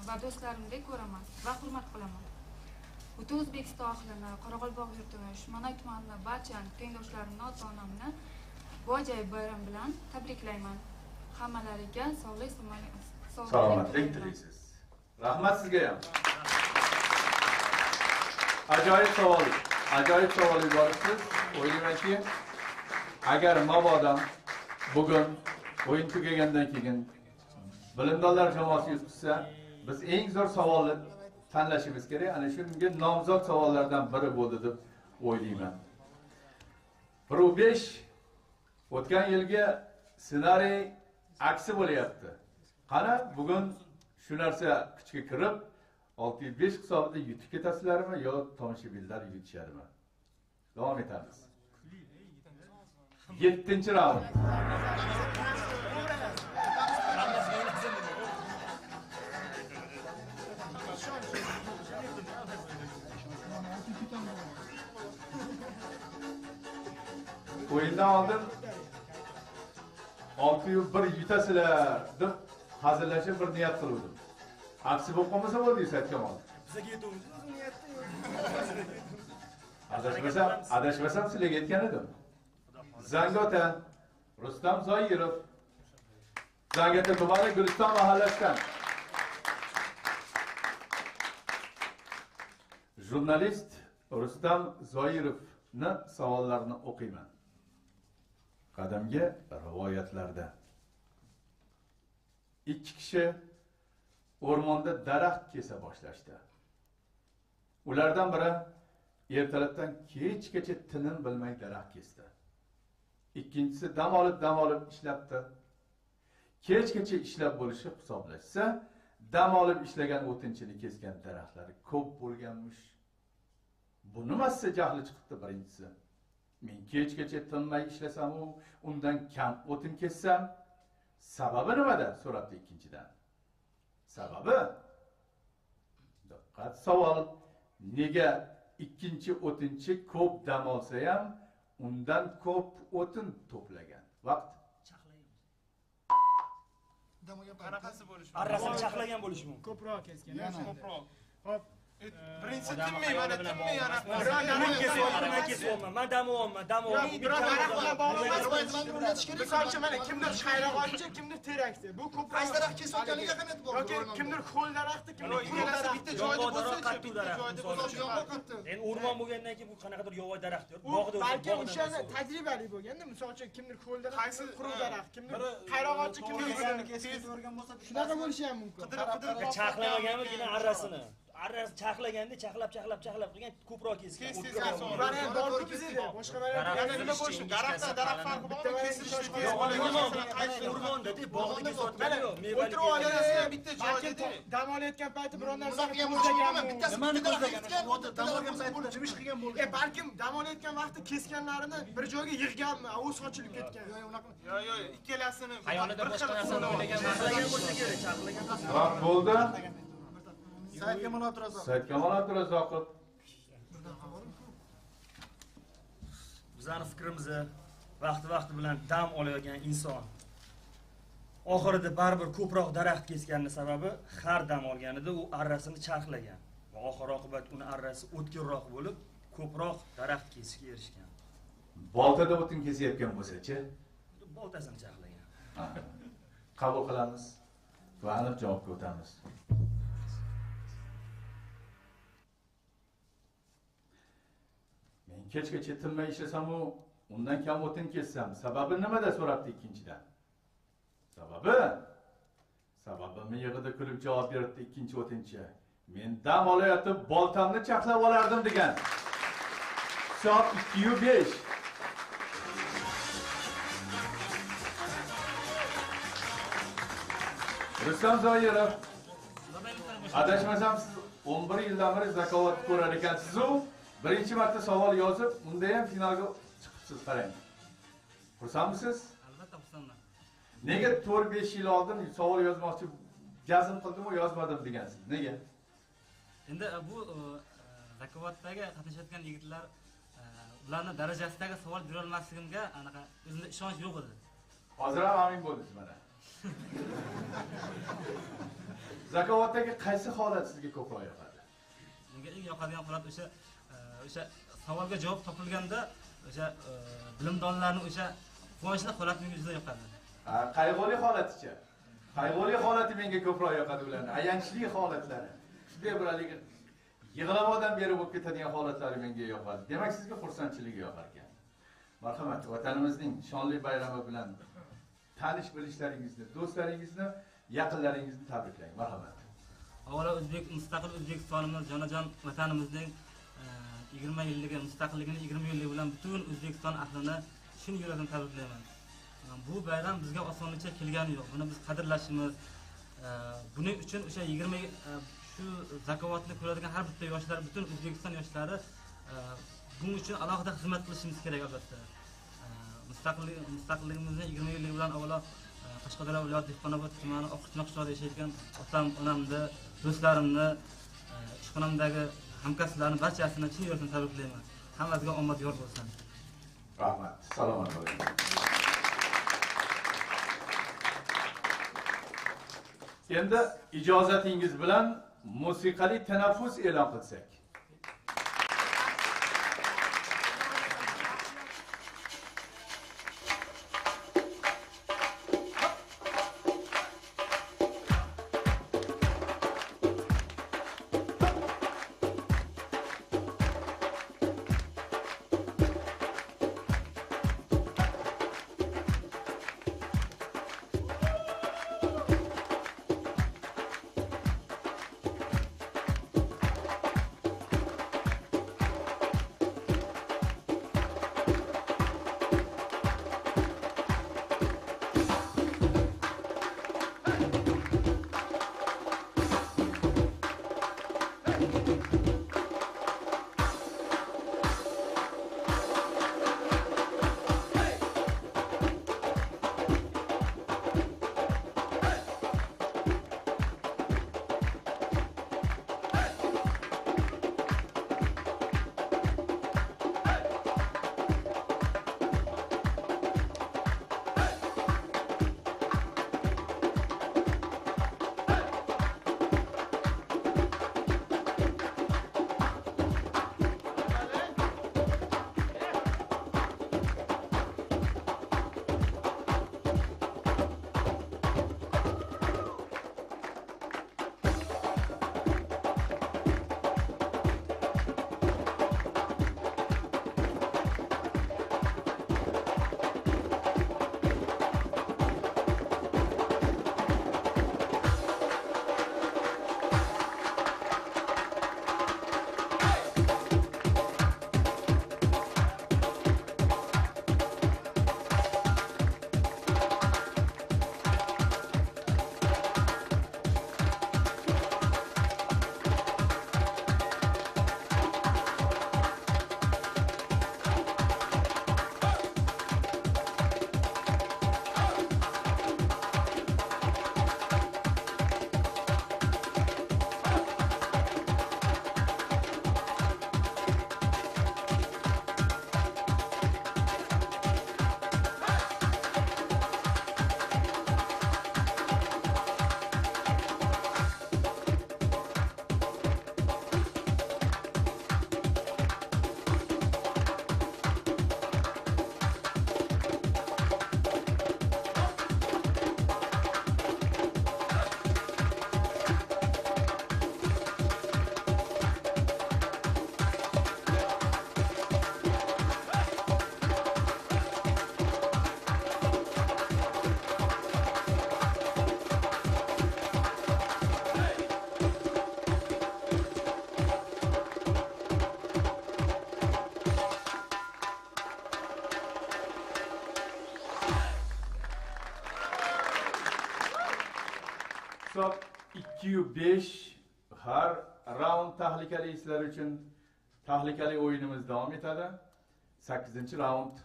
va do'stlarimdek ko'raman va hurmat qilaman. Butun O'zbekiston ahlini, Qoraqalpoq yurtini, Shumanay tumanini, barcha tengdoshlarimni, ota-onamni bu ajoyib bayram bilan tabriklayman. Hammalariga sog'lik, salomatlik tilaysiz. Rahmat sizga ham. Ajoyib savol. Ajoyib savol yuboribsiz. O'ylaymanki, agar mabodo bugun o'yin tugagandan keyin bilimdonlar jamoasi yutqizsa, biz eng zo'r savolni tanlashimiz kerak. Ana shunga nomzod savollardan biri bo'ldi deb o'ylayman. 1.5 o'tgan yilgi ssenariy aksi bo'lyapti. Qani bugun shu narsa kuchga kirib 6.5 hisobida yutib ketasizlarmi yo tomoshabinlar yutishadimi? Davom etamiz. 7-raund. O'yindan oldin 6.1 yutasizlar deb hazillashib bir niyat qildim. Aksi bo'lib qolmasa bo'ldi, Saidkamol. Bizga yetuvimiz o'zi niyatda yo'q. Adashmasam sizlarga aytgan edim. Zangota Rustam Zoirov. Zangota tumani Guliston mahallasidan. Jurnalist Rustam Zoirovni savollarini o'qiyman. Qadimgi rivoyatlarda 2 kishi o'rmonda daraxt kesa boshlashdi. Ulardan biri ertalabdan kechgacha tinim bilmay daraxt kesdi. Ikkinchisi dam olib ishlabdi. Kechgacha ishlab bo'lishi hisoblashsa, dam olib ishlagan o'tinchini kesgan daraxtlari ko'p bo'lganmish. Bu nimasi jahli chiqibdi birinchisi. Men kechgacha tinmay ishlasam-u, undan kam o'tin kessam, Sababi nimada? So'rabdi ikkinchidan. Sababi? Diqqat savol. Nega ikkinchi o'tinchi ko'p dam olsa ham undan ko'p o'tin to'plagan? Vaqt. Qanaqasi bo'lishi mumkin? Arrasini charxlagan bo'lishi mumkin. Ko'proq kesgan. Ko'proq. Xo'p, birinchisi tinmay, mana tinmay anaqa. Man kesyapman, man dam olyapman, dam olyapman. Biroq daraxt bilan bog'liq emas. Misol uchun mana kimdir qayrag'ochchi, kimdir terakchi. Bu ko'proq qaysi daraxt kesayotganiga ahamiyat bor. Yoki kimdir ho'l daraxti, kimdir quruq daraxt. Bitta joyda bo'lsa-chi, bitta joyda bo'lsa, yomg'ir qattiq. Endi o'rmon bo'lgandan keyin bu qanaqadir yovvoyi daraxt yo'q. Bog'da balki o'shani tajribali bo'lganda, misol uchun kimdir ho'l daraxt, kimdir quruq daraxt, kimdir qayrag'ochchi, kimdir kesib bo'lsa, shunaqa bo'lishi ham mumkin. Qidirib-qidirib charxlamaganmigina arrasini. Arrasi charxlaganda charxlab qilgan, ko'proq kesgan. Variant bor-ku bizda, boshqa variant yana nima bo'lishi? Daraxtdan daraxt farqi bormi? Kesilishi tez bo'lgan, masalan, qaysi o'rmonda deb bog'da kesayotgani yo'q. O'tirib oladi, bitta joyda dam olayotgan payti biron narsani ko'zlaganmi? Bittasi nimani ko'zlagan? Dam olgan paytida nima ish qilgan bo'ldi? Balkim dam olayotgan vaqtda kesganlarini bir joyga yig'ganmi, u sochilib ketgan. Yo'q, unaqa. Yo'q, ikkalasini xayolida boshqa narsani o'ylagan bo'lsa kerak, charxlagan. Vaqt bo'ldi. Saidkamol Abdurazzoqov. Saidkamol Abdurazzoqov. Bizning fikrimizda vaqti-vaqti bilan dam olayotgan inson oxirida baribir ko'proq daraxt kesganini sababi har dam olganida u arrasini charxlagan va oxir oqibat uni arrasi o'tkirroq bo'lib, ko'proq daraxt kesishga erishgan. Boltada o'tin kesayotgan bo'lsa-chi? Boltasini charxlagan. Qabul qilamiz va aniq javobga o'tamiz. Men kechgacha tinmay ishlasam-u, undan kam o'tin kessam, sababi nimada so'rabdi ikkinchidan. Sababi? Sababi miyig'ida kulib javob beribdi ikkinchi o'tinchi. Men dam olayotib boltamni charxlab olardim degan. Hisob 2-5. Rustam Zoirov. Adashmasam siz 11 yildan beri Zakovatni ko'rar ekansiz-u. Birinchi marta savol yozib, unda ham finalga chiqibsiz, qarang. Xursandmisiz? Albatta xursandman. Nega 4-5 yil oldin savol yozmoqchi jazm qildim-u, yozmadim degansiz? Nega? Endi bu Zakovatdagi qatnashayotgan yigitlar ularning darajasidagi savol bera olmasligimga anaqa o'zimda ishonch yo'q edi. Hozir ham amin bo'ldingiz mana. Zakovatdagi qaysi holat sizga ko'proq yoqadi? Menga eng yoqadigan holat o'sha savolga javob topilganda o'sha bilimdonlarning o'sha quvonchli holati menga juda yoqadi. Qayg'uli holaticha. Qayg'uli holati menga ko'proq yoqadi ularning. Ayanchli holatlari. Shunday bir haligi yig'lab odam berib bo'lib ketadigan holatlari menga yoqadi. Demak, sizga xursandchiligi yoqar ekan. Marhamat, vatanimizning shonli bayrami bilan tanish bilishlaringizni, do'stlaringizni, yaqinlaringizni tabriklang. Marhamat. Avvalo mustaqil O'zbekistonimiz, jonajon vatanimizning 20 yilligi, mustaqilligini 20 yilligi bilan butun O'zbekiston ahlini chin yurakdan tabriklayman. Bu bayram bizga osonlikcha kelgani yo'q. Buni biz qadrlashimiz, buning uchun o'sha 20 shu zakovatni ko'radigan har bitta yoshlar, butun O'zbekiston yoshlari buning uchun alohida xizmat qilishimiz kerak albatta. Mustaqilligimizni 20 yilligi bilan avvalo Qashqadaryo viloyati Dehqonobod tumani Oqquchma qishlog'ida yashayotgan otam, onamni, do'stlarimni, ishxonamdagi hamkasblarni barchasini chin yurakdan tabriklayman. Hammasiga omad yor bo'lsin. Rahmat. Salomat bo'ling. Endi ijozatingiz bilan musiqali tanaffus e'lon qilsak. 2-5. Har raund tahlikali sizlar uchun. Tahlikali o'yinimiz davom etadi. 8-raund.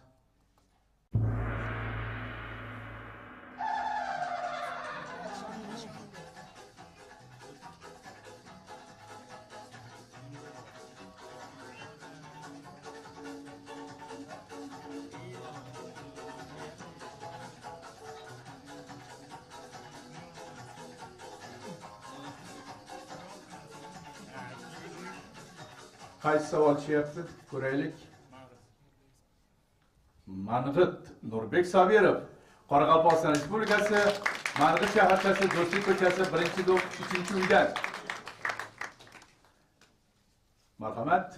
Qaysi savol tushyapti? Ko'raylik. Mang'it Nurbek Sobirov, Qoraqalpog'iston Respublikasi Mang'it shaharchasi Do'stlik ko'chasi 1-dom 3-uydan. Marhamat.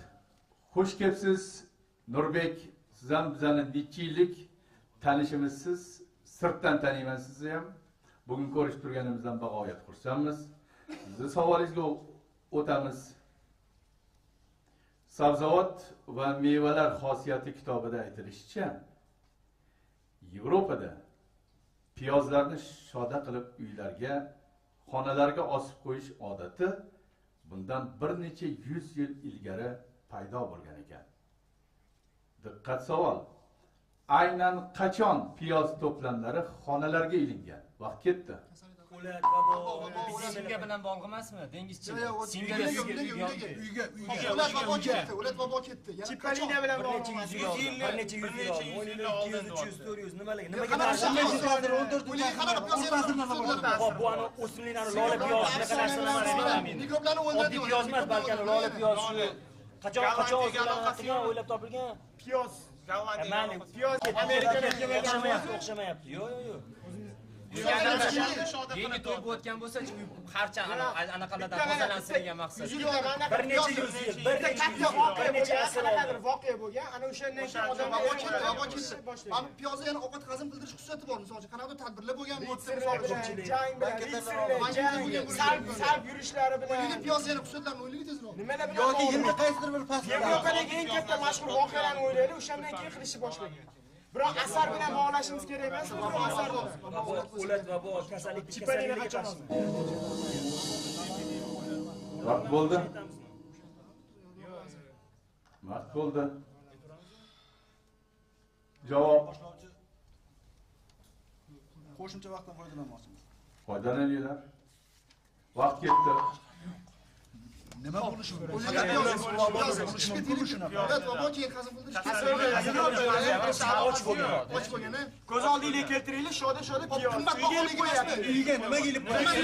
Xush kelibsiz Nurbek. Siz ham bizani necha yillik tanishimizsiz. Sirtdan taniyman sizni ham. Bugun ko'rishib turganimizdan bag'oyat xursandmiz. Sizni savolingizga o'tamiz. Sabzavot va mevalar xosiyati kitobida aytilishicha, Yevropada piyozlarni shoda qilib uylarga, xonalarga osib qo'yish odati bundan bir necha yuz yil ilgari paydo bo'lgan ekan. Diqqat savol. Aynan qachon piyoz to'plamlari xonalarga ilingan? Vaqt ketdi. O'lat, vabo, singa bilan bog'liq emasmi? Dengizchilik. Singa uyga, uyga. O'lat vabo ketdi, o'lat vabo ketdi. Yana Chipalina bilan bog'liq emas. Bir necha yuz yil oldin, 200, 300, 400 nimalar, nimaga bu ana o'simliklarni lola piyoz shunaqa narsalar emas. Mikroblarni o'ldiradi. Oddiy piyoz emas, balki lola piyoz shu qachon o'ylab topilgan? Piyoz. Gollandiya. Piyoz Amerikada o'xshamayapti. Yo'q, yo'q, yo'q. Yangi to'y bo'layotgan bo'lsa, harcha anaqalardan tozalansin degan maqsad. Bir necha yuz yil, bir necha asr qanaqadir voqea bo'lgan. Ana o'shandan keyin odamlar vabo ketdi. Mana piyozda yana ovqat hazm qildirish xususiyati bor. Misol uchun, qanaqadir tadbirlar bo'lgan bo'lsa, misol uchun jang bilan, salb yurishlari bilan. O'ylaylik piyoz yana xususiyatlarini o'ylaylik tezroq. Nimalar bilan? Yoki yilda qaysidir bir fasl. Yevropadagi eng katta mashhur voqealarni o'ylaylik, o'shandan keyin qilishni boshlagan. Biroq asar bilan bog'lashimiz kerak emas, biroq asar vabo, o'lat vabo, kasallik, Chipalina qachon? Vaqt bo'ldi. Vaqt bo'ldi. Javob. Qo'shimcha vaqtdan foydalanmoqchimiz. Foydalaninglar. Vaqt ketdi. Nima bo'lishi mumkin? O'lat vabo keyin hazm qildirish. Och bo'lgan, ko'z oldingizga keltiraylik, shoda-shoda piyoz. Qimmat baholik emasmi? Uyga nima kelib qo'yadi?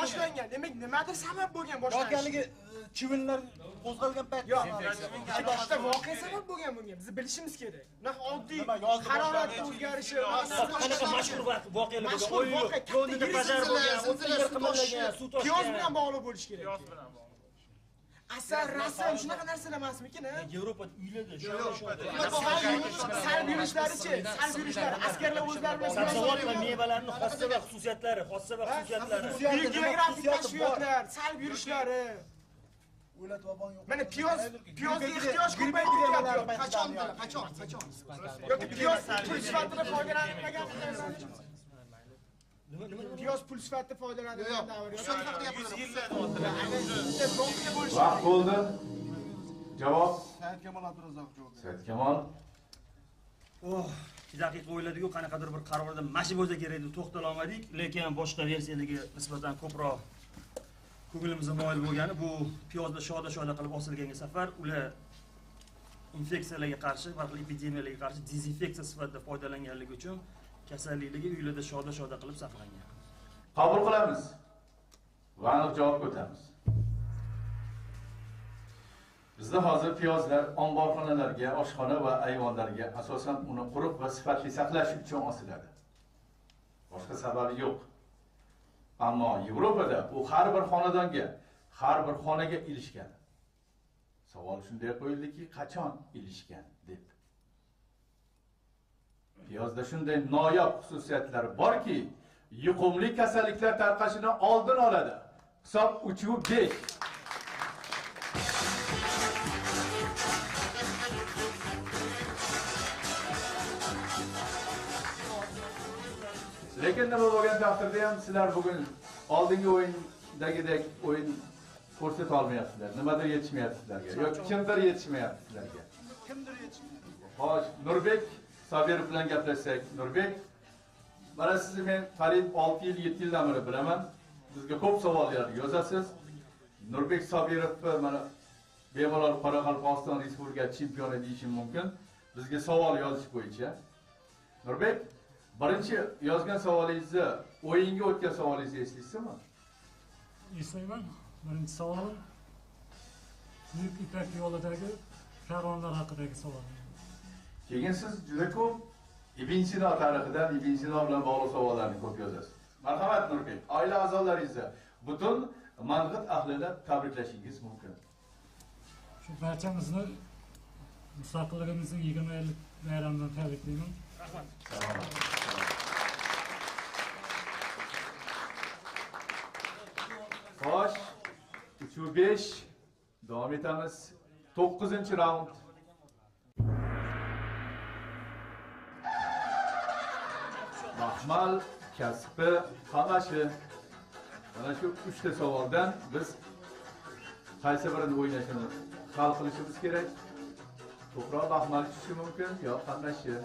Boshlangan. Demak, nimadir sabab bo'lgan boshlanish. Yoki haligi chivinlar qo'zg'algan payt. Yo'q, boshda voqea sabab bo'lgan bunga. Biz bilishimiz kerak. Bunaqa oddiy haroratning o'zgarishi, qanaqa mashhur voqealar bo'lgan, Londonda pazar bo'lgan, o'tlar qimirlagan, suv toshgan. Piyoz bilan bog'liq bo'lishi kerak. Piyoz bilan bog'liq. Asar, rasm shunaqa narsalar emasmikin, ha? Yevropada uylarda salb yurishlarichi, salb yurishlari, askarlar o'zlari bilan sabzavot va mevalarning xossa va xususiyatlari, Buyuk geografik kashfiyotlar, salb yurishlari. O'lat vabon yo'q. Mana piyozga ehtiyoj ko'payib ketyapti. Qachon? Yoki piyoz pul sifatida foydalanilmagan. Piyoz pul sifatida foydalanilgan davr. Vaqt bo'ldi. Javob. Saidkamol Abdurazzoqov javob beradi. Saidkamol. Oh, 2 daqiqa o'yladiku, qanaqadir bir qarorda mashi bo'lsa kerak deb to'xtala olmadik, lekin boshqa versiyalarga nisbatan ko'proq ko'nglimizga moyil bo'lgani bu piyozni shoda-shoda qilib osilganga safar ular infeksiyalarga qarshi, har xil epidemiyalarga qarshi dezinfeksiya sifatida foydalanganligi uchun kasallikligi uylarda shoda-shoda qilib saqlangan. Qabul qilamiz va aniq javobga o'tamiz. Bizda hozir piyozlar omborxonalarga, oshxona va ayvonlarga asosan uni quruq va sifatli saqlash uchun osiladi. Boshqa sababi yo'q. Ammo Yevropada u har bir xonadonga, har bir xonaga ilishgan. Savol shunday qo'yildiki, qachon ilishgan deb. Piyozda shunday noyob xususiyatlar borki, yuqumli kasalliklar tarqashini oldin oladi. Hisob 3-5. Lekin nima bo'lgan taqdirda ham sizlar bugun oldingi o'yin avvalgidagidek o'yin ko'rsata olmayapsizlar. Nimadir yetishmayapti sizlarga yoki kimdir yetishmayapti sizlarga. Kimdir yetishmayapti. Xo'sh, Nurbek Sobirov bilan gaplashsak. Nurbek, mana sizni men qariyb 6 yil, 7 yildan beri bilaman. Bizga ko'p savollar yozasiz. Nurbek Sobirovni mana bemalol Qoraqalpog'iston Respublikasi chempioni deyishim mumkin. Bizga savol yozish bo'yicha. Nurbek, birinchi yozgan savolingizni, o'yinga o'tgan savolingizni eslaysizmi? Eslayman. Birinchi savolim Buyuk Ipak yo'lidagi karvonlar haqidagi savol. Keyin siz juda ko'p Ibn Sino tarixidan, Ibn Sino bilan bog'liq savollarni ko'p yozasiz. Marhamat Nurbek, oila a'zolaringizni, butun Mang'it ahlini tabriklashingiz mumkin. Shu barchamizni mustaqilligimizning 20 yillik bayrami bilan tabriklayman. Rahmat. Xo'sh, 3-5 davom etamiz. 9-raund. Baxmal, kasbi, qamashi. Mana shu 3 ta savoldan biz qaysi birini o'ynashini hal qilishimiz kerak. Ko'proq baxmal tushishi mumkin yo qamashi.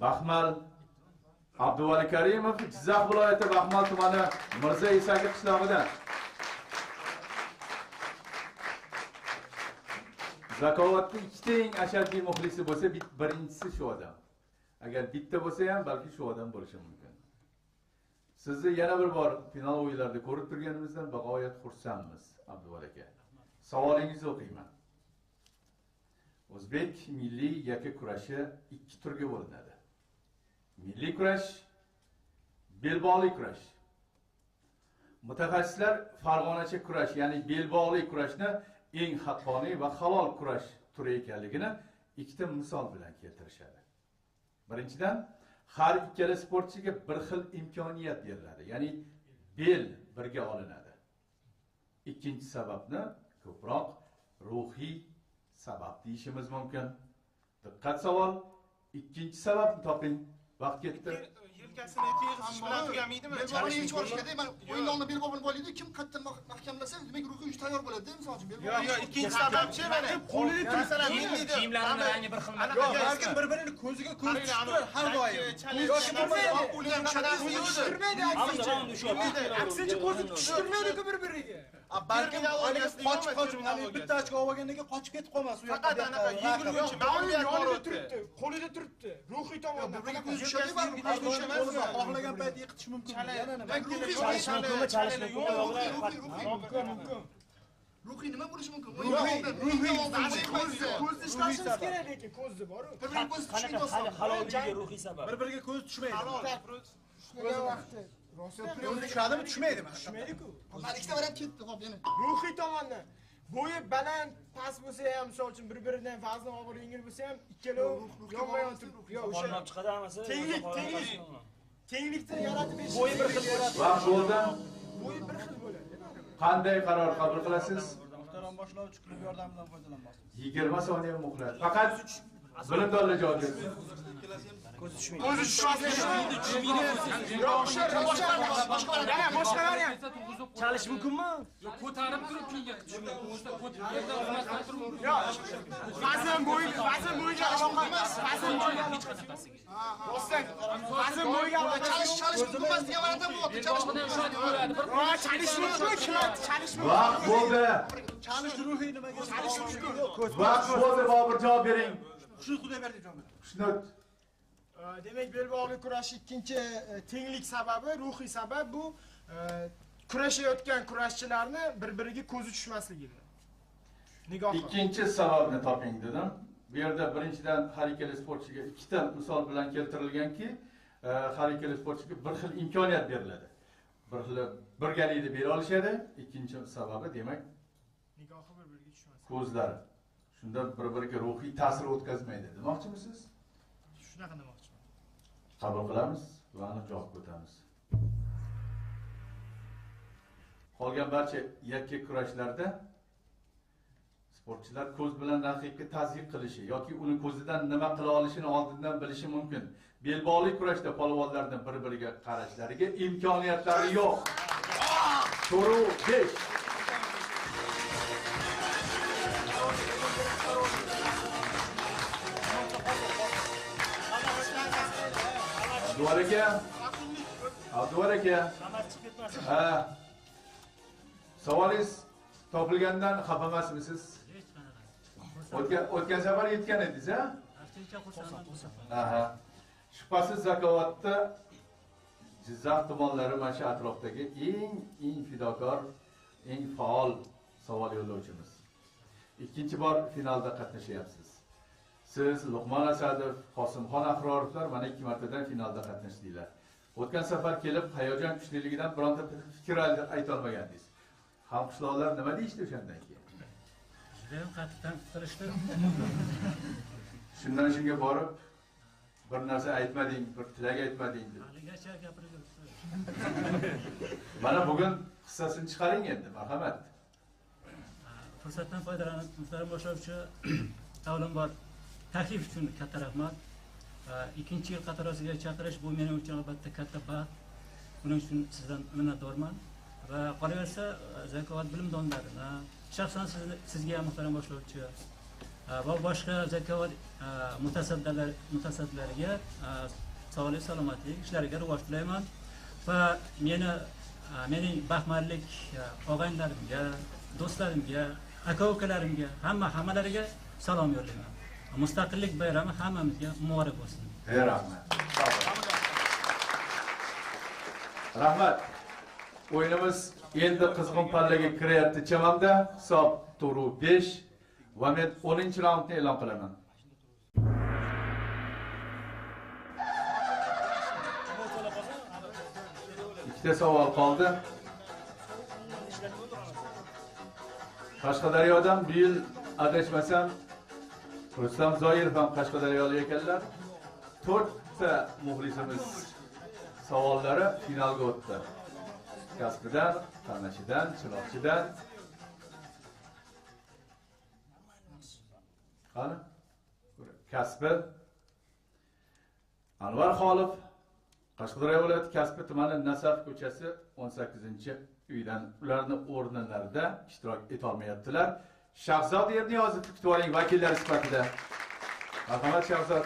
Baxmal Abduvali Karimov, Jizzax viloyati Baxmal tumani Mirza Esaki qishlog'idan. Zakovatning ikkita eng ashaddiy muxlisi bo'lsa, birinchisi shu odam. Agar bitta bo'lsa ham balki shu odam bo'lishi mumkin. Sizni yana bir bor final o'yinlarida ko'rib turganimizdan bag'oyat xursandmiz, Abduvali aka. Savolingizni o'qiyman. O'zbek milliy yakka kurashi ikki turga bo'linadi. Milliy kurash, belbog'li kurash. Mutaxassislar farg'onacha kurash, ya'ni belbog'li kurashni eng haqqoniy va halol kurash turi ekanligini ikkita misol bilan keltirishadi. Birinchidan, har ikkala sportchiga bir xil imkoniyat beriladi, ya'ni bel birga olinadi. Ikkinchi sababni ko'proq ruhiy sabab deyishimiz mumkin. Diqqat savol, ikkinchi sababni toping. Vaqt ketdi. Yelkasini teg'izish bilan tugamaydimi? Belbog'ni yechib olish kerak. Mana o'yinda oldin belbog'ni bolaydi, kim qayerdan mahkamlasa, demak ruhiy kuch tayyor bo'ladi-da, misol uchun belbog'. Yo'q, yo'q, ikkinchi sababchi mana qo'lini masalan milliyda kiyimlarining rangi bir xil. Yo'q, balkim bir-birini ko'ziga ko'z tushib turadi har doim. Tushirmaydi aksincha. Aksincha ko'zi tushirmaydi-ku bir-biriga. Balkim qochib, ya'ni bitta ochko olgandan keyin qochib ketib qolmas u yoqqa. Faqat anaqa yengiluvchi mag'lubiyat yonida turibdi, qo'lida turibdi. Ruhiy tomondan bir-biriga ko'zi tushadi, baribir ko'zi tushadi. Xohlagan payt yiqitish mumkin. Yana nima? Chalish mumkinmi? Chalish mumkinmi? Mumkin. Ruhiy nima bo'lishi mumkin? Ruhiy ko'zni ishlashimiz kerak, lekin ko'zni bor-ku. Bir-biriga ko'z tushmaydi. Halolligi ruhiy sabab. Bir-biriga ko'z tushmaydi. Tushmagan vaqti Ko'zi tushadimi, tushmaydimi? Tushmaydi-ku. Mana ikkita variant ketdi, xo'p, yana. Ruhiy tomondan bo'yi baland, past bo'lsa ham, misol uchun bir-biridan vazn og'ir, yengil bo'lsa ham, ikkalovi yonma-yon turib, yo'q, o'sha olib chiqadi hammasi. Tenglik, tenglik. Tenglikni yaratib berish. Bo'yi bir xil bo'ladi. Vaqt bo'ldi. Bo'yi bir xil bo'ladi. Qanday qaror qabul qilasiz? Muhtaram boshlovchi, klub yordamidan foydalanmoqchi. 20 soniya muhlat. Faqat bilimdonlar javob bersin. Ko'zi tushmaydi. Ko'zi tushmaydi. Boshqa variant. Yana boshqa variant. Chalish mumkinmi? Yo'q, ko'tarib turib keyin yiqitish mumkin. O'zida ko'tarib turib. Yo'q. Vazn bo'yi, vazn bo'yiga aloqa emas. Vazn bo'yiga hech qanaqasiga. Rostdan vazn bo'yiga chalish, chalish mumkin emas degan variant ham bo'lyapti. Chalish mumkin. Chalish mumkin, chalish mumkin. Vaqt bo'ldi. Chalish ruhiy nimaga? Chalish mumkin. Vaqt bo'ldi, Bobur javob bering. Xushnud Xudoyberdiyev javob beradi. Xushnud. Demak, belbog'li kurash ikkinchi tenglik sababi, ruhiy sabab bu kurashayotgan kurashchilarni bir-biriga ko'zi tushmasligida. Nigohi. Ikkinchi sababni toping dedim. Bu yerda birinchidan har ikkala sportchiga ikkita misol bilan keltirilganki, har ikkala sportchiga bir xil imkoniyat beriladi. Bir xil birgalikda bera olishadi. Ikkinchi sababi demak nigohi bir-biriga tushmaslik. Ko'zlari. Shunda bir-biriga ruhiy ta'sir o'tkazmaydi demoqchimisiz? Shunaqa demoqchiman. Qabul qilamiz va aniq javob o'tamiz. Qolgan barcha yakka kurashlarda Sportchilar ko'z bilan raqibga tazyiq qilishi yoki uni ko'zidan nima qila olishini oldindan bilishi mumkin. Belbog'li kurashda polvonlarning bir-biriga qarashlariga imkoniyatlari yo'q. 4-5. Abduvali aka. Abduvali aka. Ha. Savolingiz topilgandan xafa emasmisiz? Hech qanaqa. O'tgan safar yetgan edingiz, ha? Afticha xursandman bu safar. Aha. Shubhasiz Zakovatda Jizzax tumanlari mana shu atrofdagi eng fidokor, eng faol savol yo'llovchimiz. Ikkinchi bor finalda qatnashyapsiz. Siz, Luqmon Asadov, Qosimxon Ahrorovlar mana 2 martadan finalda qatnashdinglar. O'tgan safar kelib hayajon kuchliligidan bironta fikr ayta olmagandingiz. Hamqishloqlar nima deyishdi o'shandan keyin? Juda ham qattiq tanqid qilishdi. Shundan shunga borib bir narsa aytmading, bir tilak aytmading deb. Haligacha gapirib yuribsiz. Mana bugun hissasini chiqaring endi, marhamat. Fursatdan foydalanib, muhtaram boshlovchi, avvalambor taklif uchun katta rahmat. Ikkinchi yil qatorasiga chaqirish bu mening uchun albatta katta baxt. Buning uchun sizdan minnatdorman. Va qolaversa, Zakovat bilimdonlarini, shaxsan sizga ham muhtaram boshlovchi va boshqa Zakovat mutasaddilariga sog'lik, salomatlik, ishlariga rivoj tilayman. Va mening baxmallik og'aynilarimga, do'stlarimga, aka-ukalarimga, hammalariga salom yo'llayman. Mustaqillik bayrami hammamizga muborak bo'lsin. Rahmat. Rahmat. O'yinimiz endi qizg'in pallaga kiryapti chamamda. Hisob 4-5 va men 10-raundni e'lon qilaman. Ikkita savol qoldi. Qashqadaryodan bu yil adashmasam Rustam Zoirov ham Qashqadaryolik ekanlar. 4 ta muxlisimiz savollari finalga o'tdi. Kasbidan, Qanashidan, Chiroqchidan. Qani? Kasbi Anvar Xolov, Qashqadaryo viloyati Kasbi tumani Nasaf ko'chasi 18-uydan. Ularni o'rnilarida ishtirok eta olmayaptilar. Shahzod Erniyozovni kutib oling vakillari sifatida. Marhamat Shahzod.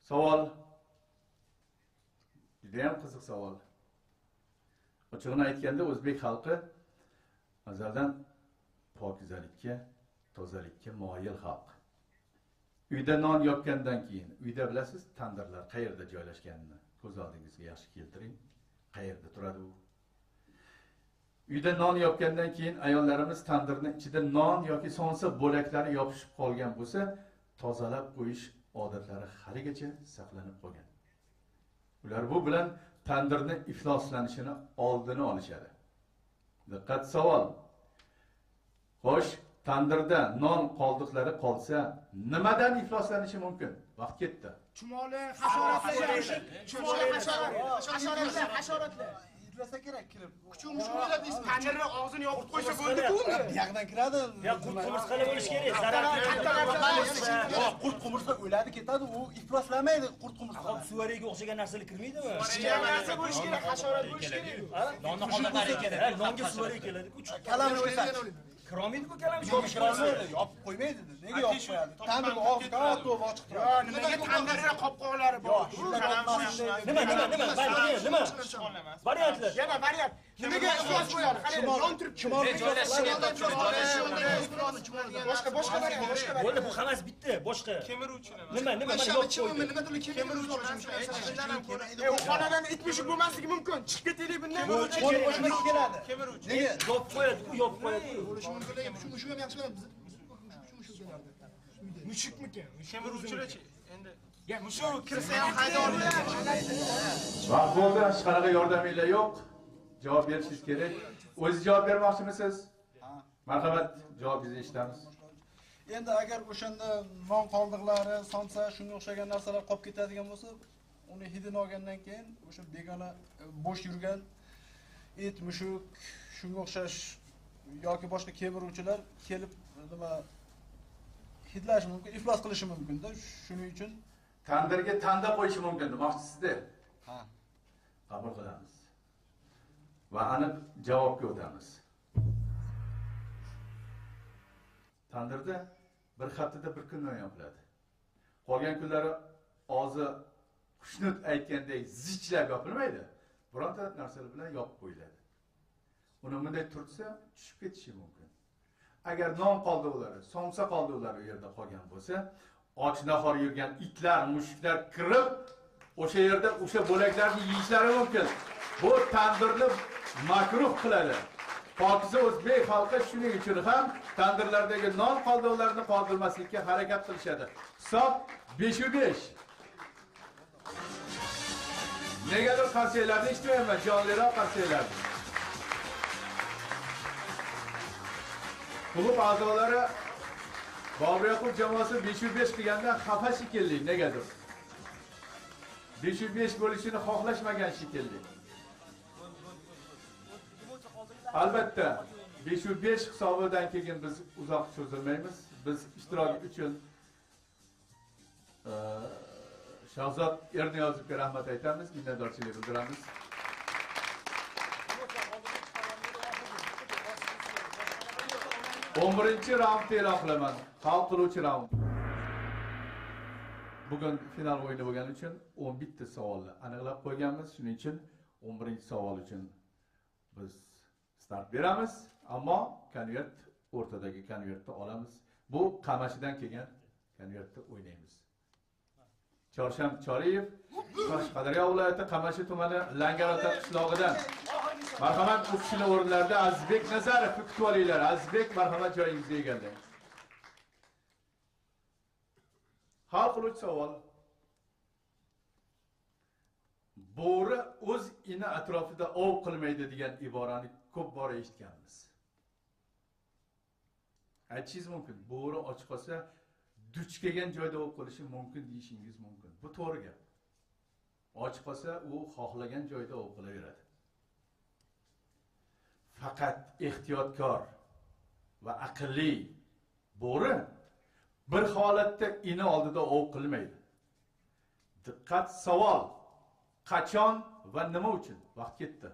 Savol juda ham qiziq savol. Ochig'ini aytganda o'zbek xalqi azaldan pokizalikka, tozalikka moyil xalq. Uyda non yopgandan keyin, uyda bilasiz tandirlar qayerda joylashganini ko'z oldingizga yaxshi keltiring. Qayerda turadi u? Uyda non yopgandan keyin ayollarimiz tandirning ichida non yoki somsa bo'laklari yopishib qolgan bo'lsa, tozalab qo'yish odatlari haligacha saqlanib qolgan. Ular bu bilan tandirni ifloslanishini oldini olishadi. Diqqat savol. Xo'sh, tandirda non qoldiqlari qolsa, nimadan ifloslanishi mumkin? Vaqt ketdi. Chumoli, hasharotlar, chumoli, hasharotlar, hasharotlar. Hidlasa kerak kirib. Kuchuk mushuk o'ladi deysizmi? Tandirni og'zini yopib qo'ysa bo'ldi-ku unda. Buyog'dan kiradi. Ya qurt qumursqalar bo'lishi kerak, zarar. Yo'q, qurt qumursqa o'ladi, ketadi, u ifloslamaydi qurt qumursqa. Hop, suvariga o'xshagan narsalar kirmaydimi? Kichkina narsa bo'lishi kerak, hasharot bo'lishi kerak. Nonni qoldiqlari keladi. Nonga suvari keladi-ku. Kalamush Kirolmaydi-ku kalamush. Kirolmaydi, yopib qo'ymaydi. Nega yopib qo'yadi? Tandirni og'zi qattiq ochiq turadi. Nimaga tandirda qopqoqlari bor? Nima, nima, nima? Nima? Variantlar. Yana variant. Nimaga iflos qo'yadi? Qarang, non turibdi. Boshqa, boshqa variant, boshqa variant. Bo'ldi, bu hammasi bitta, boshqa. Kemiruvchi nima? Nima, nima, mana yopib qo'ydi. Nimadir kemiruvchi. U xonadan it mushuk bo'lmasligi mumkin. Chiqib ketaylik bundan. Qo'shma keladi. Kemiruvchi. Nega? Yopib qo'yadi-ku, yopib qo'yadi-ku. Bo'lishi mumkin, lekin mushuk ham yaxshi biladi. Mushuk kelardi. Mushukmikan? Kemiruvchilar-chi? Endi ya mushuk kirsa ham hayda olmaydi. Vaqt bo'ldi, hech qanaqa yordaminglar yo'q. Javob berishingiz kerak. O'zingiz javob bermoqchimisiz? Marhamat, javobingizni eshitamiz. Endi agar o'shanda non qoldiqlari, somsa, shunga o'xshagan narsalar qolib ketadigan bo'lsa, uni hidini olgandan keyin o'sha begona bo'sh yurgan it, mushuk, shunga o'xshash yoki boshqa kemiruvchilar kelib nima hidlashi mumkin, iflos qilishi mumkin-da. Shuning uchun tandirga tanda qo'yishi mumkin demoqchisizda. Ha. Qabul qilamiz. Va aniq javobga o'tamiz. Tandirda bir haftada bir kun non yopiladi. Qolgan kunlari og'zi Xushnud aytgandek zichlab yopilmaydi. Bironta narsalar bilan yopib qo'yiladi. Uni bunday turtsa tushib ketishi mumkin. Agar non qoldiqlari, somsa qoldiqlari u yerda qolgan bo'lsa, och nahor yurgan itlar, mushuklar kirib o'sha yerda o'sha bo'laklarni yeyishlari mumkin. Bu tandirni makruh qiladi. Pokiza o'zbek xalqi shuning uchun ham tandirlardagi non qoldiqlarini qoldirmaslikka harakat qilishadi. Hisob 5-5. Negadir qarsaklarni eshitmayapman, jonliroq qarsaklarni. Klub a'zolari Bobur Yoqub jamoasi 5-5 qilgandan xafa shekilli, negadir. 5-5 bo'lishini xohlashmagan shekilli. Albatta 5-5 hisobidan keyin biz uzoq cho'zilmaymiz. Biz ishtirok uchun Shahzod Erniyozovga rahmat aytamiz, minnatdorchilik bildiramiz. O'n birinchi raundni e'lon qilaman. Hal qiluvchi raund. Bugun final o'yini bo'lgani uchun 11 ta savolni aniqlab qo'yganmiz. Shuning uchun 11-savol uchun biz start beramiz, ammo konvert, o'rtadagi konvertni olamiz. Bu Qamashidan kelgan konvertni o'ynaymiz. Chorsham Choriyev, Qashqadaryo viloyati Qamashi tumani Langarota qishlog'idan. Marhamat, u kishini o'rinlarida Azizbek Nazarov kutib olinglar. Azizbek, marhamat, joyingizni egallang. Hal qiluvchi savol. Bo'ri o'z ini atrofida ov qilmaydi degan iborani ko'p bor eshitganmiz. Aytishingiz mumkin, bo'ri och qolsa duch kelgan joyda ov qilishi mumkin deyishingiz mumkin. Bu to'g'ri gap. Och qolsa u xohlagan joyda ov qilaveradi. Faqat ehtiyotkor va aqlli bo'ri bir holatda ini oldida ov qilmaydi. Diqqat, savol. Qachon va nima uchun? Vaqt ketdi.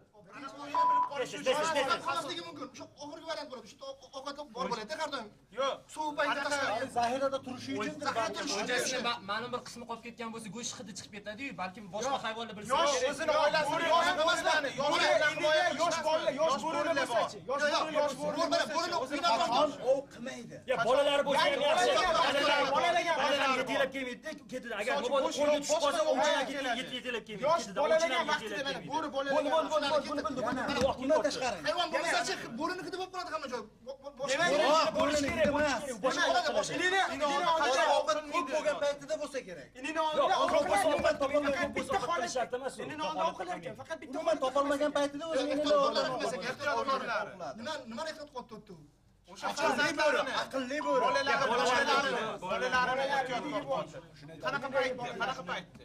Qolmasligi mumkin. O'sha oxirgi variant bo'ladi. O'sha ovqatlar bor bo'ladi har doim. Yo'q, suv paytida tashqari. Zaxirada turishi uchun zaxirada ma'lum bir qismi qolib ketgan bo'lsa, go'sht hidi chiqib ketadi-yu, balkim boshqa hayvonlar bilsa. Yosh o'zini oilasini, yosh o'zlarini, yosh bolalar, yosh bo'rilar bo'lsa-chi? Yosh bo'rilar ov qilmaydi. Ya bolalari bo'lsa ham yaxshi. Bolalar yetalab kelmaydi-da, ketadi. Agar mabodo qo'lga tushib qolsa, ovchilar yetalab kelmaydi. Yosh bolalagan vaqtida mana bo'ri bolalagan. Undan tashqari. Hayvon bo'lmasa-chi, bo'rini hidi bo'lib qoladi hamma joy. Bo'lishi kerak, bo'lishi kerak. Boshqa inini oldida ovqat ko'p bo'lgan paytida bo'lsa kerak. Inini oldida ovqat topolmagan bitta holat shart emas. Inini oldida ov qilar ekan, faqat bitta umuman topolmagan paytida o'zi inini oldida. Nima ehtiyot qilyapti u? O'sha farzandlarini, aqlli bo'ri, bolalarini ehtiyot qilyapti. Qanaqa paytda? Qanaqa paytda?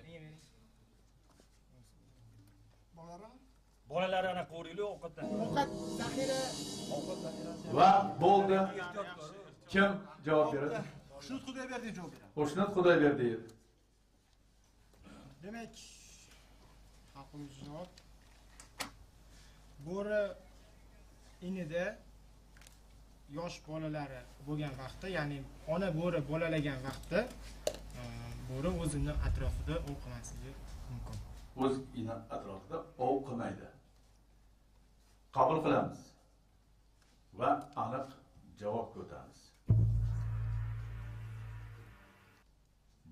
Bolalari ana qo'riyli ovqatdan. Ovqat zaxira, ovqat zaxirasi. Va bo'ldi. Kim javob beradi? Xushnud Xudoyberdiyev javob beradi. Xushnud Xudoyberdiyev. Demak, hal qiluvchi javob. Bo'ri inida yosh bolalari bo'lgan vaqtda, ya'ni ona bo'ri bolalagan vaqtda bo'ri o'zini atrofida ov qilmasligi mumkin. O'z ini atrofida ov qilmaydi. Qabul qilamiz va aniq javobga o'tamiz.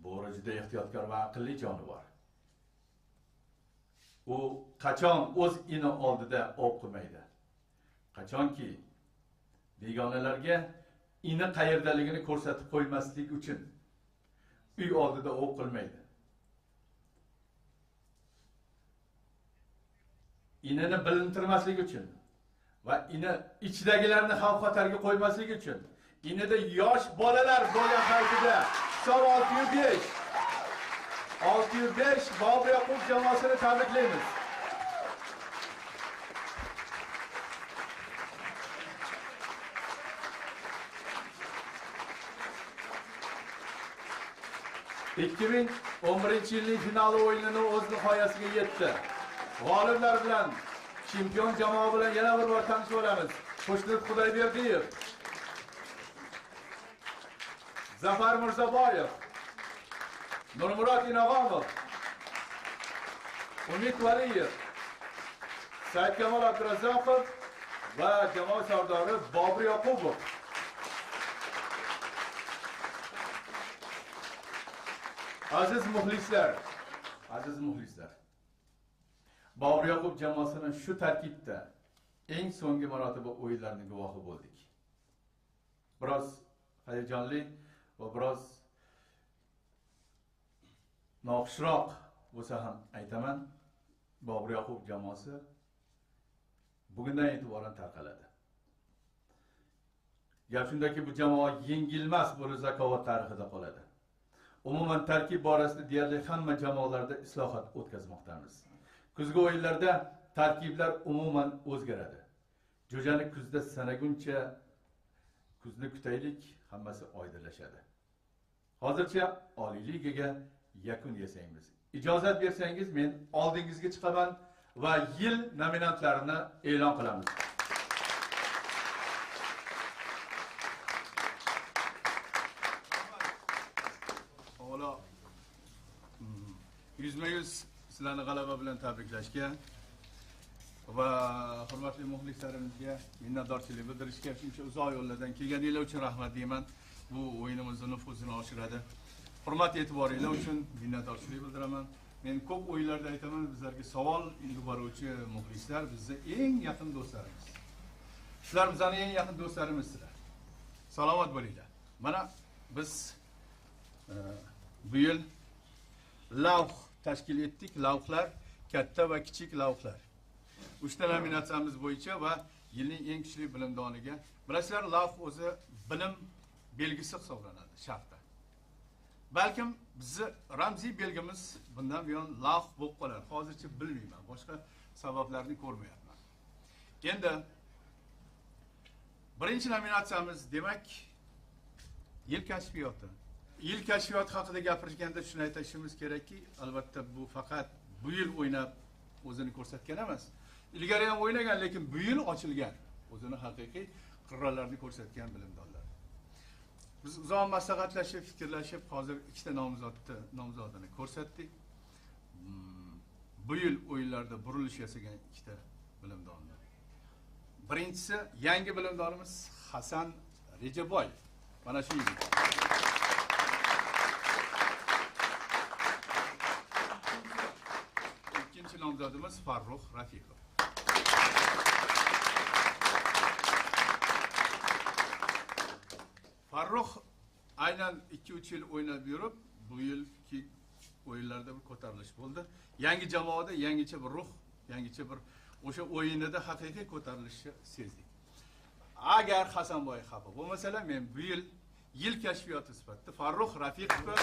Bo'ri juda ehtiyotkor va aqlli jonivor. U qachon o'z ini oldida ov qilmaydi? Qachonki begonalarga ini qayerdaligini ko'rsatib qo'ymaslik uchun uy oldida ov qilmaydi. Inini bilintirmaslik uchun va ini ichidagilarni xavf xatarga qo'ymaslik uchun inida yosh bolalar bo'lgan paytida hisob 6-5. 6-5 Bobur Yoqub jamoasini tabriklaymiz. 2011-yilning finali o'yinini o'z nihoyasiga yetdi. G'oliblar bilan, chempion jamoa bilan yana bir bor tanishib olamiz. Xushnud Xudoyberdiyev, Zafar Mirzaboyev, Nurmurod Inog'omov, Umid Valiyev, Saidkamol Abdurazzoqov va jamoa sardori Bobur Yoqubov. Aziz muxlislar, aziz muxlislar. Bobur Yoqub jamoasini shu tarkibda eng so'nggi marotaba o'yinlarning guvohi bo'ldik. Biroz hayajonli va biroz noxushroq bo'lsa ham aytaman, Bobur Yoqub jamoasi bugundan e'tiboran tarqaladi. Gap shundaki, bu jamoa yengilmas bo'lib zakovat tarixida qoladi. Umuman tarkib borasida deyarli hamma jamoalarda islohot o'tkazmoqdamiz. Kuzgi o'yinlarda tarkiblar umuman o'zgaradi. Jo'jani kuzda sanaguncha kuzni kutaylik, hammasi oydinlashadi. Hozircha Oliy Ligaga yakun yasaymiz. Ijozat bersangiz men oldingizga chiqaman va yil nominantlarini e'lon qilamiz. Avvalo 100% sizlarni g'alaba bilan tabriklashga va hurmatli muxlislarimizga minnatdorchilik bildirishga, shuncha uzoq yo'llardan kelganinglar uchun rahmat deyman. Bu o'yinimizni nufuzini oshiradi. Hurmat e'tiboringlar uchun minnatdorchilik bildiraman. Men ko'p o'yinlarda aytaman, bizlarga savol yuboruvchi muxlislar bizni eng yaqin do'stlarimiz. Sizlar bizning eng yaqin do'stlarimizsizlar. Salomat bo'linglar. Mana biz bu yil lavh tashkil etdik. Lavhlar katta va kichik lavhlar. 3 ta nominatsiyamiz bo'yicha va yilning eng kuchli bilimdoniga. Bilasizlar, lavh o'zi bilim belgisi hisoblanadi shartda. Balkim bizni ramziy belgimiz bundan buyon lavh bo'lib qolar. Hozircha bilmayman, boshqa sabablarni ko'rmayapman. Endi birinchi nominatsiyamiz demak yil kashfiyoti. Yil kashfiyoti haqida gapirganda shuni aytishimiz kerakki, albatta bu faqat bu yil o'ynab o'zini ko'rsatgan emas. Ilgari ham o'ynagan, lekin bu yil ochilgan, o'zini haqiqiy qirralarini ko'rsatgan bilimdonlar. Biz uzoq maslahatlashib, fikrlashib, hozir ikkita nomzodini ko'rsatdik. Bu yil o'yinlarda burilish yasagan ikkita bilimdonlar. Birinchisi yangi bilimdonimiz Hasan Rejaboyev. Mana shu yigit. Ikkinchi nomzodimiz Farruh Rafiqov. Farruh aynan 2-3 yil o'ynab yurib, bu yilki o'yinlarda bir ko'tarilish bo'ldi. Yangi jamoada yangicha bir ruh, yangicha bir o'sha o'yinida haqiqiy ko'tarilishni sezdik. Agar Hasanboy xafa bo'lmasalar, men bu yil yil kashfiyoti sifatida Farruh Rafiqovga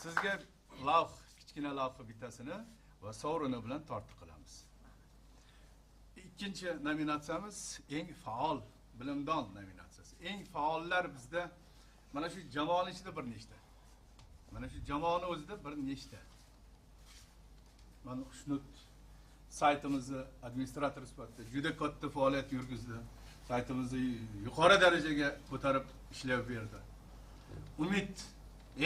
sizga lavh, kichkina lavha bittasini va sovrini bilan tortiq qilamiz. Ikkinchi nominatsiyamiz eng faol bilimdon nominatsiyasi. Eng faollar bizda mana shu jamoaning ichida bir nechta. Mana shu jamoaning o'zida bir nechta. Mana Xushnud saytimizni administrator sifatida juda katta faoliyat yurgizdi. Saytimizni yuqori darajaga ko'tarib ishlab berdi. Umid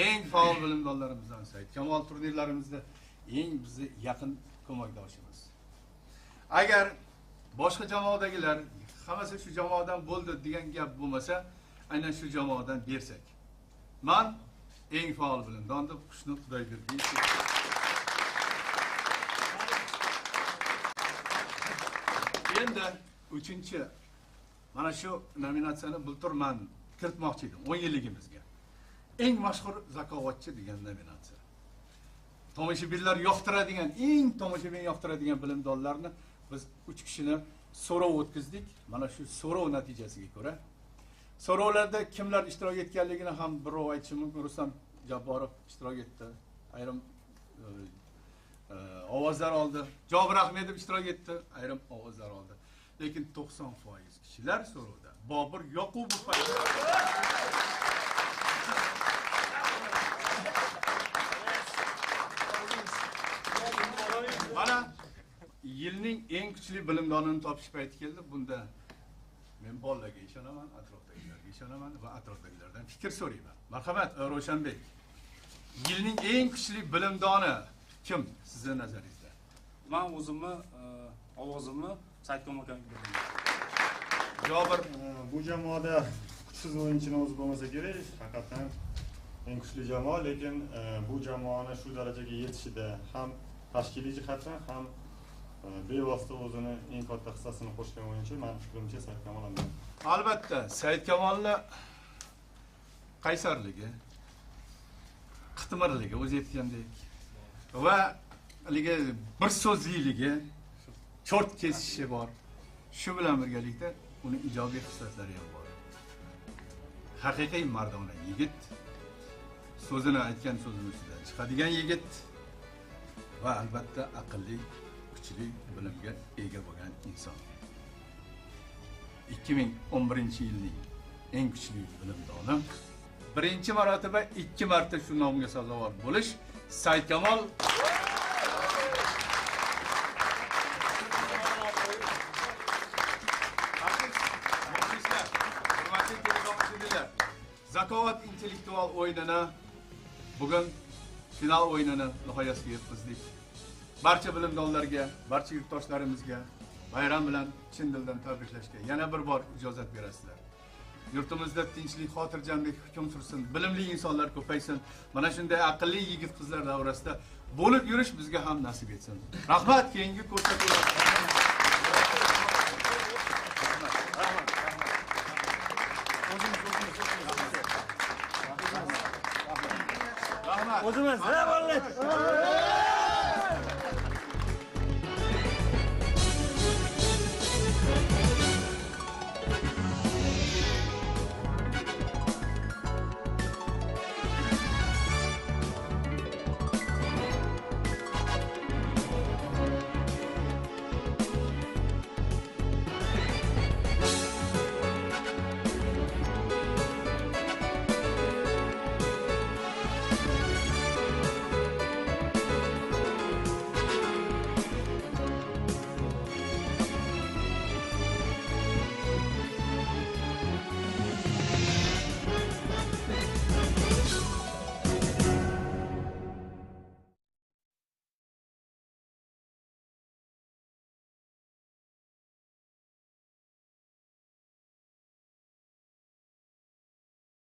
eng faol bilimdonlarimizdan, Saidkamol turnirlarimizda eng bizni yaqin ko'makdoshimiz. Agar boshqa jamoadagilar hammasi shu jamoadan bo'ldi degan gap bo'lmasa, aynan shu jamoadan bersak. Men eng faol bilimdon deb Xushnud Xudoyberdiyev. Endi uchinchi mana shu nominatsiyani bultur men kiritmoqchi edim 10 yilligimizga. Eng mashhur zakovatchi degan nominatsiya. Tomoshabinlar yoqtiradigan, eng tomoshabin yoqtiradigan bilimdonlarni biz 3 kishini so'rov o'tkazdik. Mana shu so'rov natijasiga ko'ra, so'rovlarda kimlar ishtirok etganligini ham birov aytishi mumkin. Rustam Jabborov ishtirok etdi. Ayrim ovozlar oldi. Jobir Ahmedov ishtirok etdi, ayrim ovozlar oldi. Lekin 90% kishilar so'rovda Bobur Yoqubov. Mana yilning eng kuchli bilimdonini topish payti keldi. Bunda men bolalarga ishonaman, atrofdagilarga ishonaman va atrofdagilardan fikr so'rayman. Marhamat, Ravshanbek. Yilning eng kuchli bilimdoni kim sizni nazaringizda? Men o'zimni ovozimni Saidkamol akaga beraman. Jobir, bu jamoada kuchsiz o'yinchini o'zi bo'lmasa kerak, haqiqatan eng kuchli jamoa, lekin bu jamoani shu darajaga yetishida ham tashkiliy jihatdan ham bevosita o'zini eng katta hissasini qo'shgan o'yinchi, meni fikrimcha Saidkamol aka. Albatta, Saidkamolni qaysarligi, qitmirligi o'zi aytgandek va haligi bir so'zliligi, cho't kesishi bor. Shu bilan birgalikda uni ijobiy xislatlari ham bor. Haqiqiy mardona yigit, so'zini aytgan so'zini ustidan chiqadigan yigit va albatta aqlli, kuchli, bilimga ega bo'lgan inson. 2011-yilning eng kuchli bilimdoni, birinchi marotaba 2 marta shu nomga sazovor bo'lish Saidkamol. Muxlislar, hurmatli teletomoshabinlar, Zakovat intellektual o'yinini bugun final o'yinini nihoyasiga yetkazdik. Barcha bilimdonlarga, barcha yurtdoshlarimizga bayram bilan chin dildan tabriklashga yana bir bor ijozat berasizlar. Yurtimizda tinchlik, xotirjamlik hukm sursin, bilimli insonlar ko'paysin. Mana shunday aqlli yigit qizlar davrasida bo'lib yurish bizga ham nasib etsin. Rahmat, keyingi ko'rsatuvlar. Rahmat. O'zimiz.